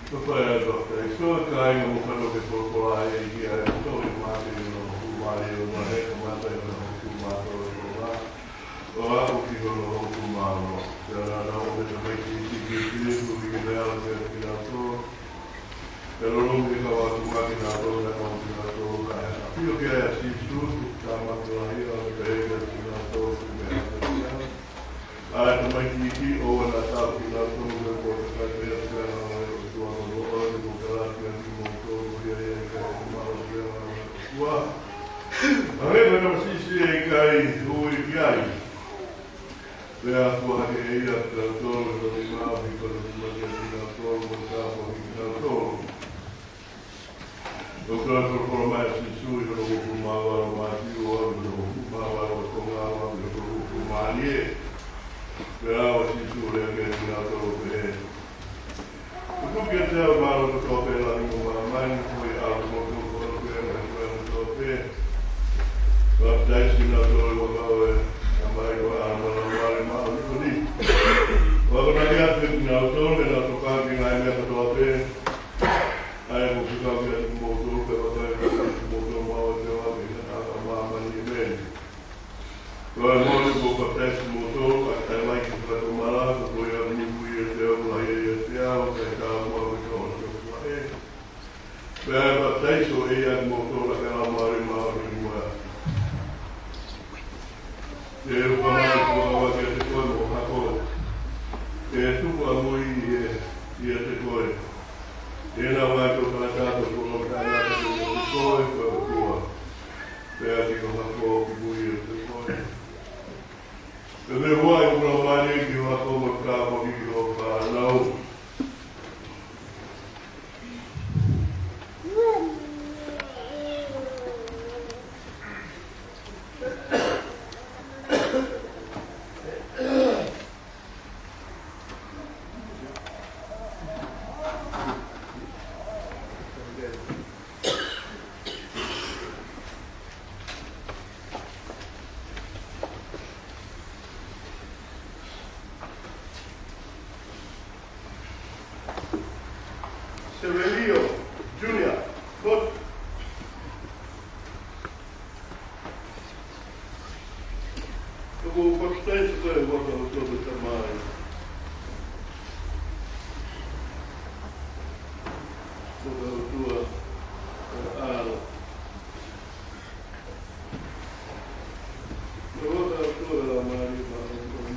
Papa ʻe ʻAlo, ʻa e kāinga mo e fānau ke folofola ai, ʻa e tō i mate ʻi hono hū mali ʻo mahe, kamata ʻi hono hū mate ʻo e konga, ʻo aʻu ki hono hū mano. Pea naʻa nau ʻomi e tamaiki ʻi he Kilisimasi, ʻi he ala ke ʻi kinautolu. Pea lolomi ke kau atu maʻa kinautolu, naʻa nau ʻomi kinautolu, kae ʻafio ki ai ʻa Sīsū, Tuku Tāmaki Lahi, ʻo ne pehē kiate kinautolu, Ko e meʻa ʻa e ʻOtua. ʻA e tamaiki ʻi he ʻOtua naʻa tau kinautolu, mo e pō takai pea pea na ʻa e ʻOtua, mo ʻoua te mou talaatu kiate kimoutolu, ʻoku ʻikai ke mou maʻu ʻa e ʻOtua. Hangē ko e tamasiʻi siʻi ʻe ʻikai ui ki ai. Pea fua hake ʻe ia kinautolu, ʻi hono nima, ʻo hiki hono nima kiate kinautolu, mo tāpuakiʻi kinautolu. ʻOku toe folofola mai ʻa Sīsū ʻi hono uofulu mā valu ʻo Mātiu, ʻo aʻu ki hono uofulu mā valu ʻo e konga, ʻo aʻu ki hono uofulu mā nima. Pea ʻalu ʻa Sīsū ʻo lea kiate kinautolu ʻo pehē, Tuku kiate au ʻa e mālohi kotoa pē ʻi langi mo māmani, ko ia ʻalu kimoutolu kotoa pē, mo e kakai kotoa pē, papitaiso kinautolu ʻi he huafa ʻo e Tamai, ʻo e ʻAlo mo e Laumālie Māʻoniʻoni. ʻO akonaki atu kiate kinautolu ke nau tokanga ki he ngaahi meʻa kotoa pē ʻa ia kuo u fekau kiate kimoutolu, pea vakai, ʻoku ʻiate kimoutolu maʻu ʻa e ʻaho ki he taʻengata ʻo māmani. ʻĒmeni. Ko e moʻoni kuo u papitaiso kimoutolu ʻaki ʻa e lahi ki he fakatomala, ka ko ia ʻoku muimui ʻiate au, ʻoku lahi ia ʻiate au, kae taumuʻa au ke toʻo hono tofuaʻe. Pea ʻe papitaiso ʻe ia kimoutolu ʻaki ʻa e Laumālie Māʻoniʻoni mo e ʻApi. Te u ʻofa mai ʻo fakavave kiate koe mo ho hako, ke tuku ʻa e mui ʻi he, ʻiate koe. He naʻa ʻoku ʻi ai ʻa e tangata ʻoku ʻikai ke ʻilo ʻa e ʻOtua, ko e ʻOtua. Pea ki ho hako ʻoku ʻi he ʻiate koe. Pea ke huaʻi hoku Laumālie ki ho hako mo e tāpuaki ki hoʻo fānau. Ko e fakafetaʻi ko e ʻOtua ʻo e Tamai, ko e ʻOtua ʻo e ʻAlo, ko e ʻOtua ʻo e Laumālie Māʻoniʻoni.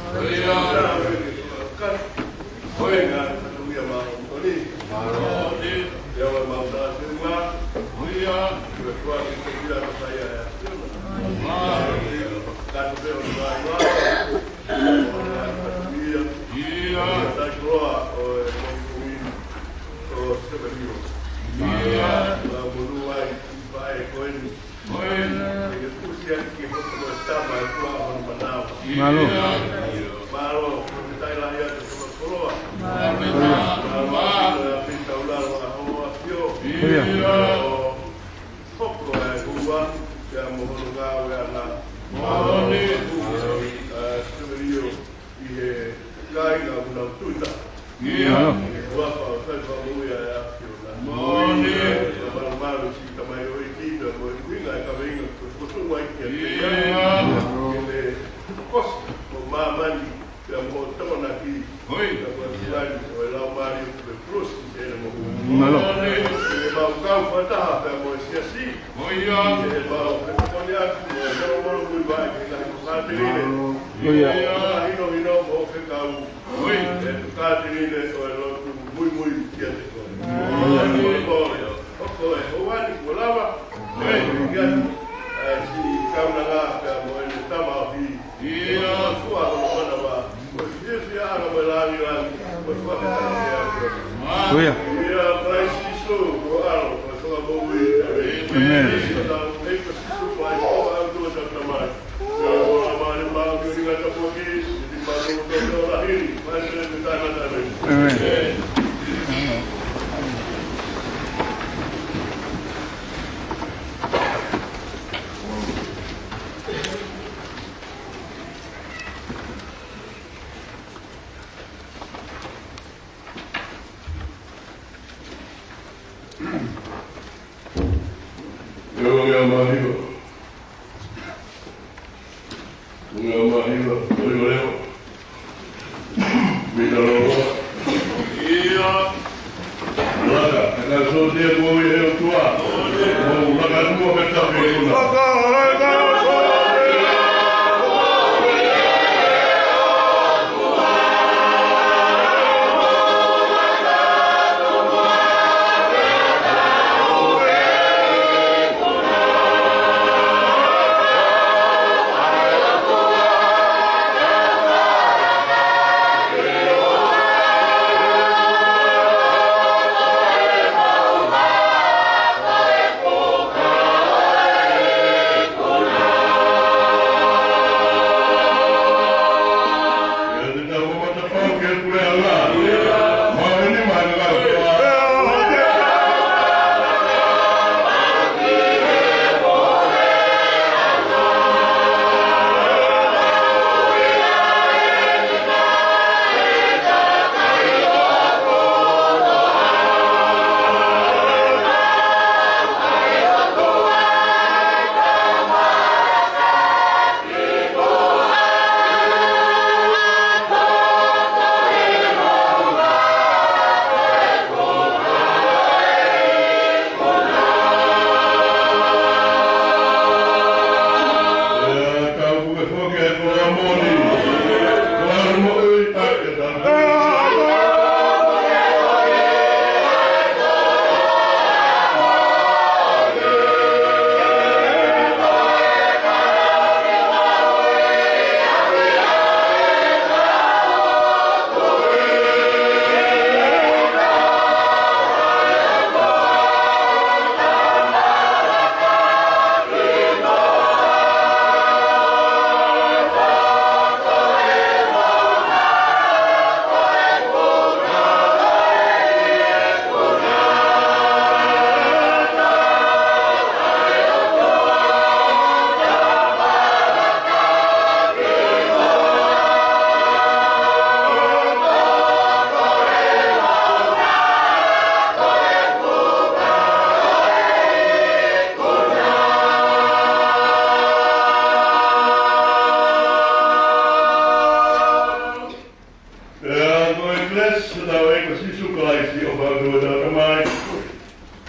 Ko ia. Ko ia, ngā fatongia māʻoniʻoni. Mālō. Ia ʻo e mau tāsema. Ko ia. Ko e kuaki ko ia ka sai ai a. Mālō. Ka te peo ni mai wa. Ko ia, fatongia. Ia. Ko ia, tai koloa ʻo e mau kumi. Ko Sevelio. Ia. Lau monu ai, ʻi pae ko eni. Moe. Ke tuʻusi atu ki he hoko ko e tama ʻi he ʻOtua hono manava. Mālō. Mālō, ko e tai lahi atu ko e koloa. Mālō. Mālō, ʻa e pita ula lo a ho afio. Ia. ʻO hoko e hua, ia mo hono ngāue ʻana. Mālō. Ē, Sevelio. ʻI he kāinga ʻoku nau tui taha. Ia. ʻI he huafa ʻo e Fale Fakamoʻui ʻa e ʻAfiona. Moʻoni. Ka malumalu siʻi tamaioʻeiki pea mo e ʻuhinga e kaveinga ko e fokotuʻu ai kiate ia. Ia. Ke ne kosi ho māmani pea mo hoʻo tokonaki. Hoi. Pea mo e fulani ʻo e laumālie ʻoku ke kolosi ʻi heʻene moʻui. Mālō. Ke mau kau fakataha pea mo e siasi. Ko ia. Ke mau fetokoniʻaki mo e molomolo muivaʻe ki he ngaahi tokāteline. Ko ia. Fakahinohino mo fekau. Ko ia. ʻE tokāteline ʻo e lotu muimui kiate koe. Ko ia. Ko ia. Hoko e houa ni kuo lava. Ko ia. Kiate, ʻa e siʻi kaunanga pea mo ʻene tamaioʻeiki. Ia. Ko e fua hono manava. Ko e fiefia ʻa e langilangi. Ko e fua ʻa e langilangi. Ko ia. Ia, Kalaisi Sīsū, ko e ʻAlo, ko e Fakamoʻui. ʻĒmeni. ʻĒmeni. Ia, ko Sīsū, ko e ʻAlo, ko e Tamai. Ia, ko e Laumālie Māʻoniʻoni, ngata pōki, ʻi mātou ko e lahi, mai te ne taʻengata. ʻĒmeni. Leʻo, leʻo, māhiva. Leʻo, māhiva, leʻo, leʻo. Mita lolo. Ia. Laka, ka sōtia ko e ʻOtua. Ko laka tua ka tape kuna.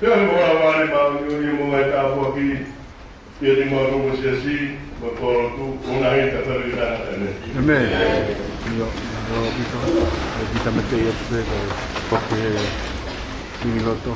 Pea ʻi he moʻui ʻa e māʻoniʻoni mo e ngaahi tāpuaki, ʻiate kimautolu ko e siasi, mo e koloa ʻoku na hei ka tau ki tangata ne. ʻĒmeni. ʻIo, ʻio, ʻio, ʻio, kita mete ia pe ko, ko ke, ʻi loto.